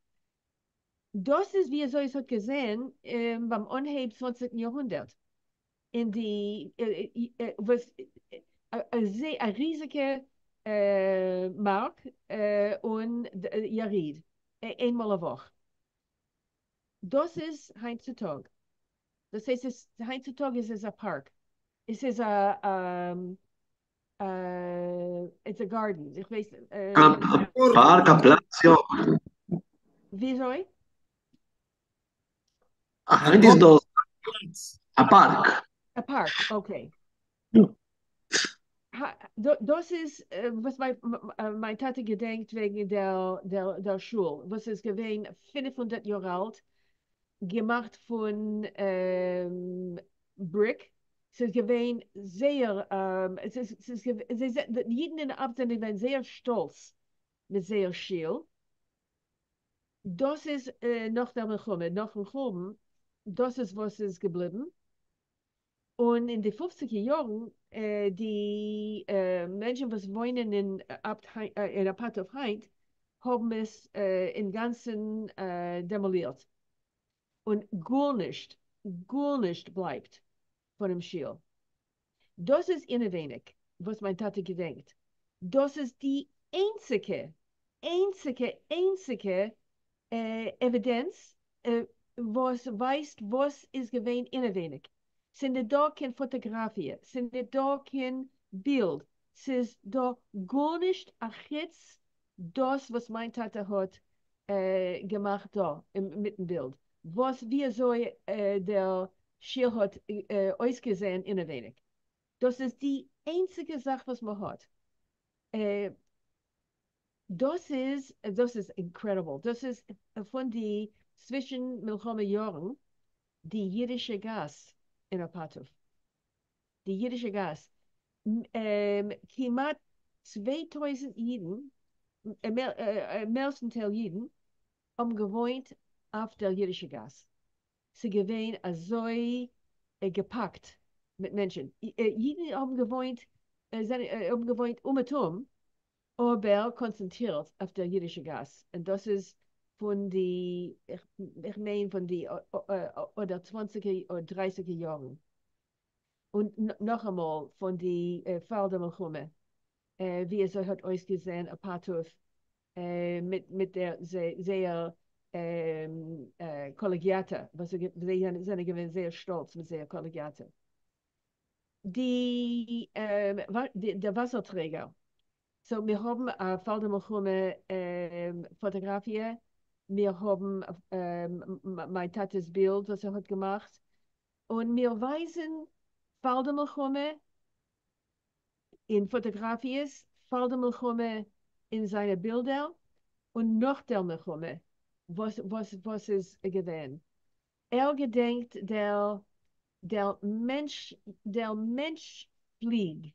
דאס איז ווי אזוי עס האט געזען ביים אנהייב צוואנציגטן יארהונדערט, אין די וואס א ריזיגע מארק און יריד איינמאל א וואך. דאס איז היינט צו טאג. דאס הייסט עס היינט צו טאג איז עס א פארק. עס איז א it's a garden. איך ווייס. א פארק, א פלאץ, יא. וויאזוי? היינט איז דאס א פארק. א פארק, okay. דאס איז וואס מיין טאטע געדענקט וועגן דער שול, וואס איז געווען 500 יאר אלט, געמאכט פון brick. ס'איז געווען זייער, די אידן אין אפט זענען געווען זייער שטאלץ מיט זייער שול. דאס איז נאך דער מלחמה, נאכן חורבן, דאס איז וואס איז געבליבן. און אין די פופציגער יארן, די מענטשן וואס וואוינען אין אפט אין אפאטוב היינט, האבן עס אינגאנצן דעמאלירט. און גארנישט, גארנישט בלייבט פונעם שול. דאס איז אינעווייניג וואס מיין טאטע געדענקט. דאס איז די איינציגע, איינציגע, איינציגע evidence וואס ווייזט וואס איז געווען אינעווייניג. ס'איז נישט דא קיין פאטאגראפיע, ס'איז נישט דא קיין בילד, ס'איז דא גארנישט אחוץ דאס וואס מיין טאטע האט געמאכט דא מיטן בילד, וואס ווי אזוי דער שול האט אויסגעזען אינעווייניג. דאס איז די איינציגע זאך וואס מען האט. דאס איז incredible. דאס איז פון די צווישן מלחמה יארן, די אידישע גאס אין אפאטוב. די אידישע גאס. כמעט 2000 אידן, מערסטן טייל אידן, האבן געוואוינט אויף דער אידישע גאס. ס'איז געווען אזוי געפאקט מיט מענטשן. אידן האבן געוואוינט אומעטום, אבער קאנצענטרירט אויף דער אידישע גאס. און דאס איז פון די, איך מיין פון די אדער 20ער אדער 30ער יארן. און נאכאמאל פון די פאר דער מלחמה, ווי עס האט אויסגעזען אפאטוב מיט דער זייער קאלעגיאטע, וואס זיי זענען געווען זייער שטאלץ מיט זייער קאלעגיאטע. דער וואסערטרעגער. So, מיר האבן א פאר דער מלחמה פאטאגראפיע, מיר האבן מיין טאטע'ס בילד, וואס ער האט געמאכט, און מיר ווייזן פאר דער מלחמה אין פאטאגראפיעס, פאר דער מלחמה אין זיינע בילדער, און נאך דער מלחמה, וואס איז געווען. ער געדענקט דער מענטש פליג,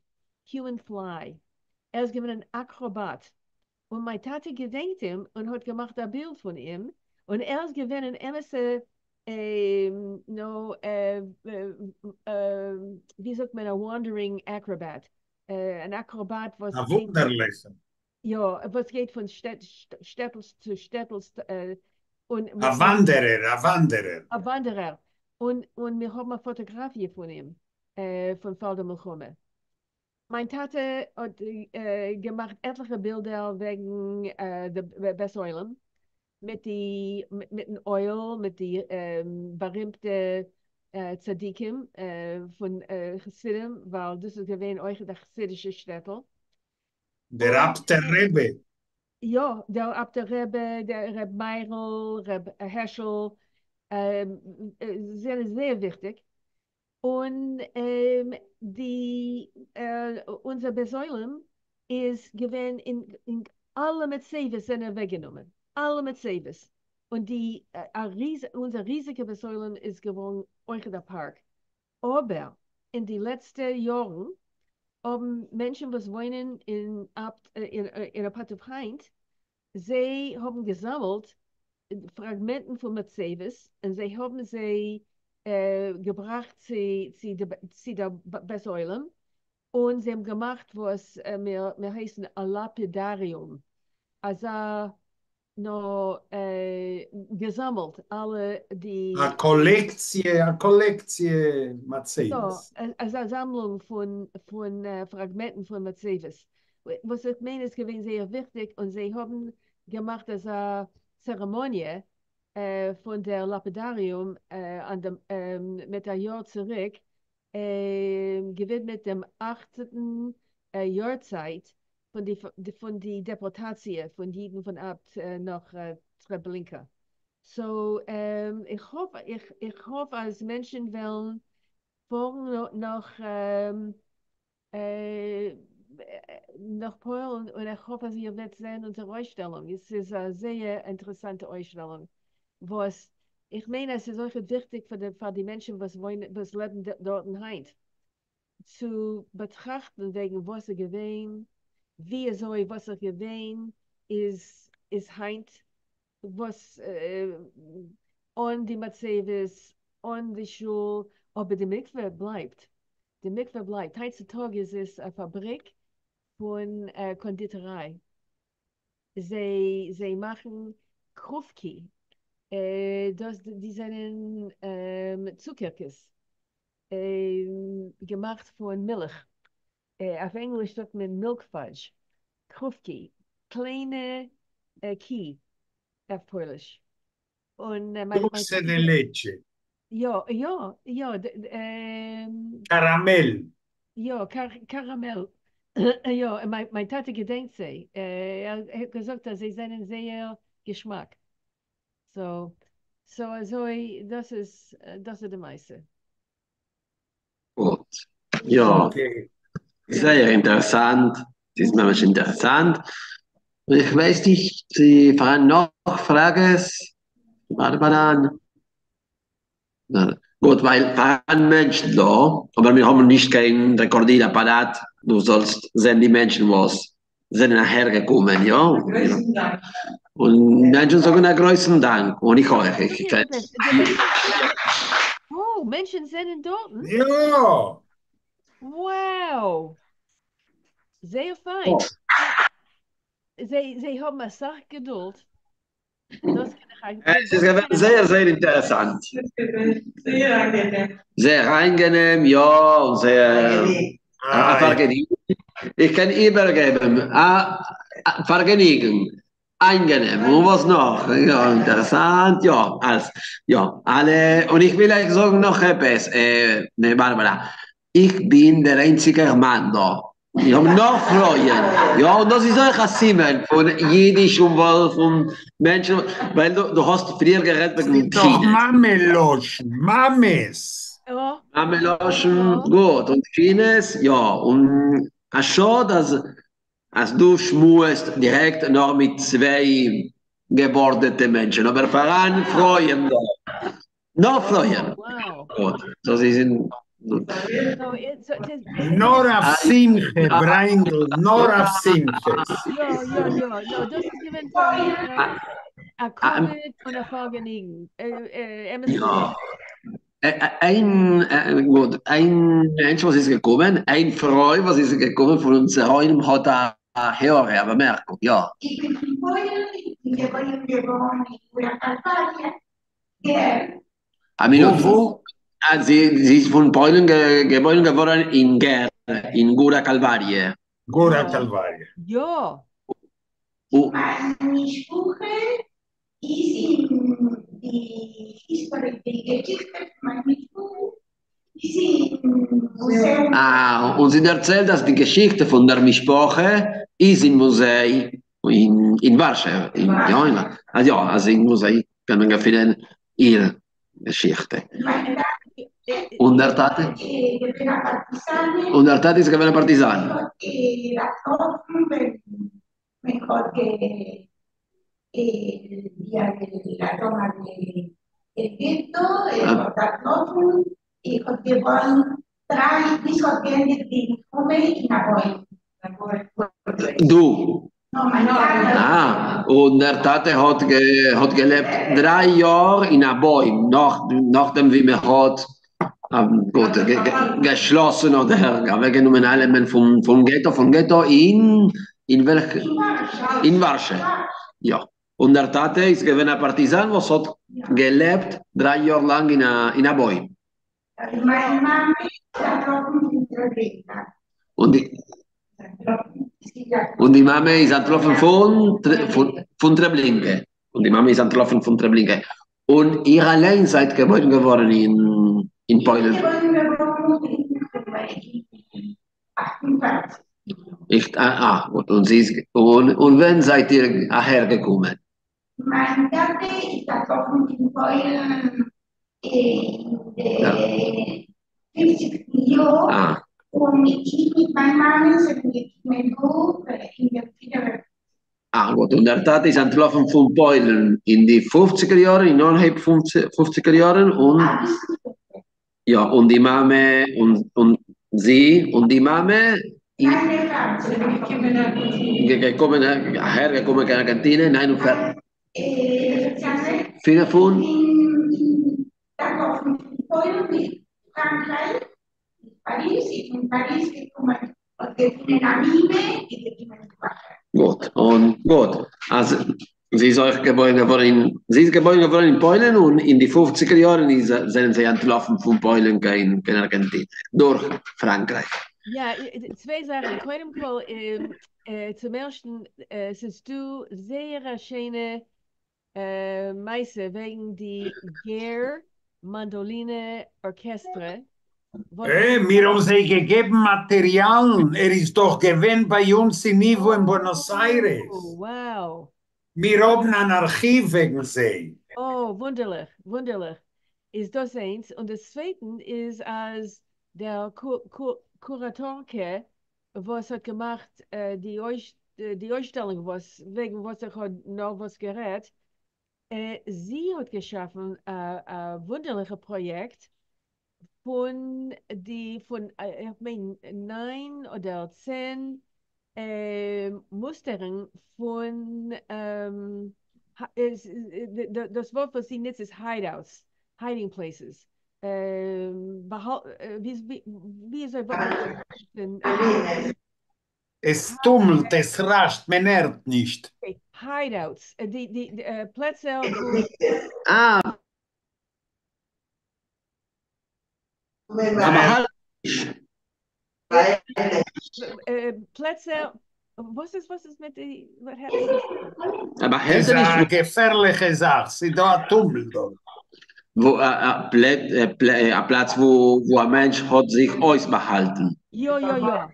human fly. ער איז געווען אן אקראבאט. און מיין טאטע געדענקט אים און האט געמאכט א בילד פון אים, און ער איז געווען אן אמת'ע, no, ווי זאגט מען, a wandering acrobat. אן אקראבאט וואס א וואונדערליכער. יא, וואס גייט פון שטעטל צו שטעטל און א וואנדערער, א וואנדערער. א וואנדערער. און מיר האבן א פאטאגראפיע פון אים, פון פאר דער מלחמה. מיין טאטע האט געמאכט עטליכע בילדער וועגן די בית עולם, מיטן אוהל, מיט די בארימטע צדיקים פון חסידים, ווייל דאס איז געווען אויך א חסידישע שטעטל. דער אפטער רבי. יא, דער אפטער רבי, דער רב מאיר'ל, רב העשל. זענען זייער וויכטיג, און די אונזער בית עולם איז געווען אין אלע מצבות זענען אוועקגענומען, אלע מצבות, און די אונזער ריזיגע בית עולם איז געווארן אויכעט א פארק, אבער אין די לעצטע יארן האבן מענטשן וואס וואוינען אין אין אפאטוב היינט, זיי האבן געזאמלט פראגמענטן פון מצבות און זיי האבן זיי געבראכט צו דער בית עולם, און זיי האבן געמאכט וואס מיר הייסן א לאפידאריום, אזא נאר געזאמלט אלע די. א קאלעקציע, א קאלעקציע מצבות. יא, אזא זאמלונג פון פראגמענטן פון מצבות, וואס איך מיין איז געווען זייער וויכטיג, און זיי האבן געמאכט אזא צערעמאניע פון דער לאפידאריום מיט א יאר צוריק, געווידמעט דעם אכצנטן יארצייט פון די דעפארטאציע פון אידן פון אפט נאך טרעבלינקא. So איך האף, איך האף אז מענטשן וועלן פארן נאך נאך פוילן, און איך האף אז איר וועט זען אונזער אויסשטעלונג. עס איז א זייער אינטערעסאנטע אויסשטעלונג, וואס איך מיין אז ס'איז אויכעט וויכטיג פאר די מענטשן וואס וואוינען, וואס לעבן דארטן היינט, צו באטראכטן וועגן וואס איז געווען, ווי אזוי וואס איז געווען איז איז היינט, וואס אן די מצבות, אן די שול, אבער די מקווה בלייבט, די מקווה בלייבט. היינט צו טאג איז עס א פאבריק פון קאנדיטעריי, זיי מאכן קרופקי, דאס די זענען צוקערקעס געמאכט פון מילך, אויף ענגליש זאגט מען milk fudge, krówki, קליינע קי אויף פויליש. און מיין Dulce de leche. יא, יא, יא. קאראמעל. יא, קאראמעל. יא, מיין טאטע געדענקט זיי. ער האט געזאגט אז זיי זענען זייער געשמאק. So אזוי, דאס איז, דאס איז די מעשה. גוט. יא. זייער אינטערעסאנט. ס'איז ממש אינטערעסאנט. איך ווייס נישט צי פאראן נאך פראגעס, בארבאראן. גוט, ווייל פאראן מענטשן דא, אבער מיר האבן נישט קיין רעקארדיר אפאראט, דו זאלסט זען די מענטשן וואס זענען אהער געקומען, יא? און מענטשן זאגן א גרויסן דאנק, און איך אויך. איך קען. או, מענטשן זענען דארטן? יא! Wow! זייער פיין. זיי האבן אסאך געדולד. דאס קען איך אייך. עס איז געווען זייער זייער אינטערעסאנט. זייער אנגענעם. זייער אנגענעם, יא, און זייער א פארגעניגן. איך קען איבערגעבן א פארגעניגן, אנגענעם, און וואס נאך? יא, אינטערעסאנט, יא, אלס, יא, אלע, און איך וויל אייך זאגן נאך עפעס, בארבארא, איך בין דער איינציגער מאן דא. מיר האבן נאר פרויען, יא, און דאס איז אויך א סימן פון אידיש און וואל פון מענטשן, ווייל דו האסט פריער גערעדט וועגן ס'איז דאך מאמע לשון, מאמעס. מאמע לשון, גוט, און כינוס, יא, און א שאד אז אז דו שמועסט דירעקט נאר מיט צוויי געבארדעטע מענטשן, אבער פאראן פרויען דא, נאר פרויען. גוט, דאס איז אין. נאר אויף שמחה, בריינדל, נאר אויף שמחות. יא, יא, יא, יא, דאס איז געווען פאר מיר א כבוד און א פארגעניגן, אמת. יא. איין, גוט, איין מענטש וואס איז געקומען, איין פרוי וואס איז געקומען פון אונזער עולם האט א הערה, א באמערקונג, יא. איך בין פון פוילן, איך בין געבוירן געווארן אין גורא קאלוואריע, גער. א מינוט. וואו? זי איז פון פוילן, געבוירן געווארן אין גער, אין גורא קאלוואריע. גורא קאלוואריע. יא. מיין משפחה איז אין די history, די געשיכטע פון מיין משפחה איז אין מוזעאום. אה, און זי דערציילט אז די געשיכטע פון דער משפחה איז אין מוזיי אין ווארשע, יא, אז יא, אז אין מוזיי קען מען געפינען איר. געשיכטע. און דער טאטע? און דער טאטע איז געווען א פארטיזאן. דו. אה, און דער טאטע האט האט געלעבט דריי יאר אין א בוים, נאך נאכדעם ווי מען האט גוט געשלאסן אדער אוועקגענומען אלעמען פון פון געטא, פון געטא אין אין וועלכע? אין ווארשע, יא. און דער טאטע איז געווען א פארטיזאן וואס האט געלעבט דריי יאר לאנג אין א אין א בוים. און די און די מאמע איז אנטלאפן פון פון טרעבלינקע. און די מאמע איז אנטלאפן פון טרעבלינקע. און איר אליין זייט געבוירן געווארן אין אין פוילן? איך אה, גוט. און זי איז און און ווען זייט איר אהער געקומען? מיין טאטע איז אנטלאפן פון פוילן אין די פופציגסטן יאר, און איך מיט מיין מאמע זענען געקומען דא אין דעם פינף. אה, גוט. און דער טאטע איז אנטלאפן פון פוילן אין די פופציגער יארן, אין אנהייב פופציגער יארן, און יא, און די מאמע, און און זי און די מאמע געקומען אהער געקומען קיין ארגענטינע אין ניין און פינף און גוט, און גוט, אז זי איז אויך געבוירן געווארן אין, זי איז געבוירן געווארן אין פוילן און אין די פופציגער יארן איז זענען זיי אנטלאפן פון פוילן קיין קיין ארגענטינע דורך פראנקרייך. יא, צוויי זאכן, קודם כל, צום ערשטן, ס'איז דא זייער א שיינע מעשה וועגן די גער מאנדאלינע ארקעסטרע. אה, מיר האבן זיי געגעבן מאטעריאלן, ער איז דאך געווען ביי אונז אין ייווא אין בוענאס איירעס. וואו. מיר האבן אן ארכיוו וועגן זיי. או, וואונדערליך, וואונדערליך. איז דאס איינס, און דאס צווייטן איז אז דער קוראטארקע וואס האט געמאכט די אויסשטעלונג וואס וועגן וואס איך האב נארוואס גערעדט, זי האט געשאפן א וואונדערליכע פראיעקט פון די פון איך מיין ניין אדער צען מוסטערן פון דאס ווארט וואס זי נוצט איז hideouts, hiding places, ווי אזוי וואלט עס טומלט, עס רעשט, מען הערט נישט. Hideouts, די פלעצער וואו. אה. באהאלטעניש. פלעצער, וואס איז וואס איז מיט די, א באהעלטעניש. איז א געפערליכע זאך, ס'איז דא א טומל דארט. וואו א פלאץ וואו א מענטש האט זיך אויסבאהאלטן. יא יא יא.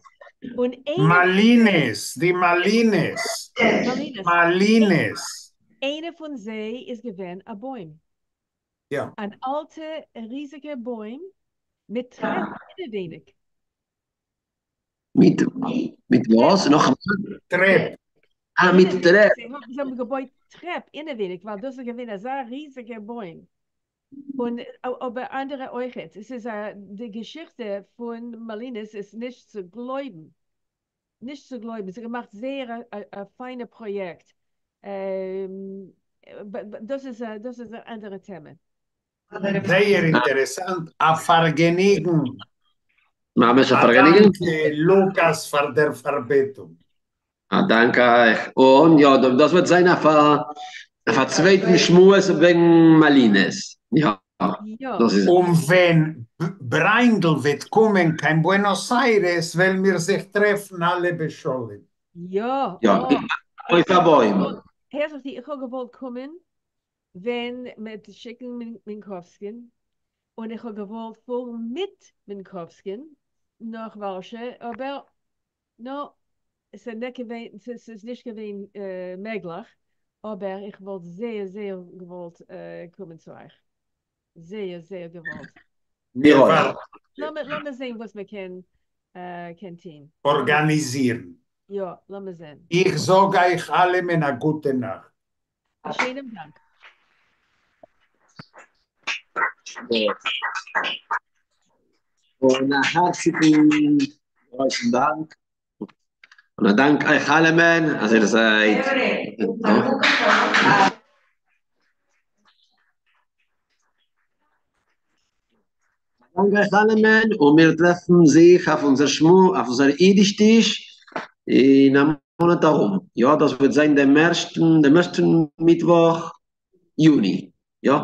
און איינע מאלינעס, די מאלינעס. מאלינעס. מאלינעס. איינע פון זיי איז געווען א בוים. יא. אן אלטע ריזיגע בוים מיט טרעפ אינעווייניג. מיט מיט וואס? נאכאמאל? טרעפ. אה, מיט טרעפ. זיי האבן געבויט טרעפ אינעווייניג ווייל דאס איז געווען אזא ריזיגע בוים. און אבער אנדערע אויכעט. עס איז א, די געשיכטע פון מאלינעס איז נישט צו גלויבן. נישט צו גלויבן. זי האט געמאכט זייער א פיינע פראיעקט. דאס איז א, דאס איז א אנדערע טעמע. זייער אינטערעסאנט, א פארגעניגן. ממש א פארגעניגן. א דאנק לוקאס פאר דער פארבעטונג. א דאנק אייך. און יא, דאס וועט זיין אויף א אויף א צווייטן שמועס וועגן מאלינעס. יא. דאס איז. און ווען בריינדל וועט קומען קיין בוענאס איירעס וועלן מיר זיך טרעפן אלע בשלום. יא. יא. אויף א בוים. הער זיך צו, איך האב געוואלט קומען ווען מ'וועט שיקן מינקאווסקין, און איך האב געוואלט פארן מיט מינקאווסקין נאך ווארשע, אבער נו, עס איז נישט געווען מעגליך, אבער איך וואלט זייער זייער געוואלט קומען צו אייך. זייער, זייער געוואָלט. מיר וואַרטן. לאָמיר זען, וואָס מע קען, קען טאָן. אָרגאַניזירן. יאָ, לאָמיר זען. איך זאָג אײַך אַלעמען אַ גוטע נאַכט. אַ שיינעם דאַנק. און אַ האַרציקן גרויסן דאַנק. און אַ דאַנק אײַך אַלעמען, אַז איר זײַט. אַ דאַנק אײַך אַלעמען, און מיר טרעפֿן זיך אויף אונדזער שמו, אויף אונדזער ייִדיש־טיש אין אַ מאָנאַט אַרום. יאָ, דאָס וועט זײַן דעם ערשטן, דעם ערשטן מיטוואָך יוני. יאָ?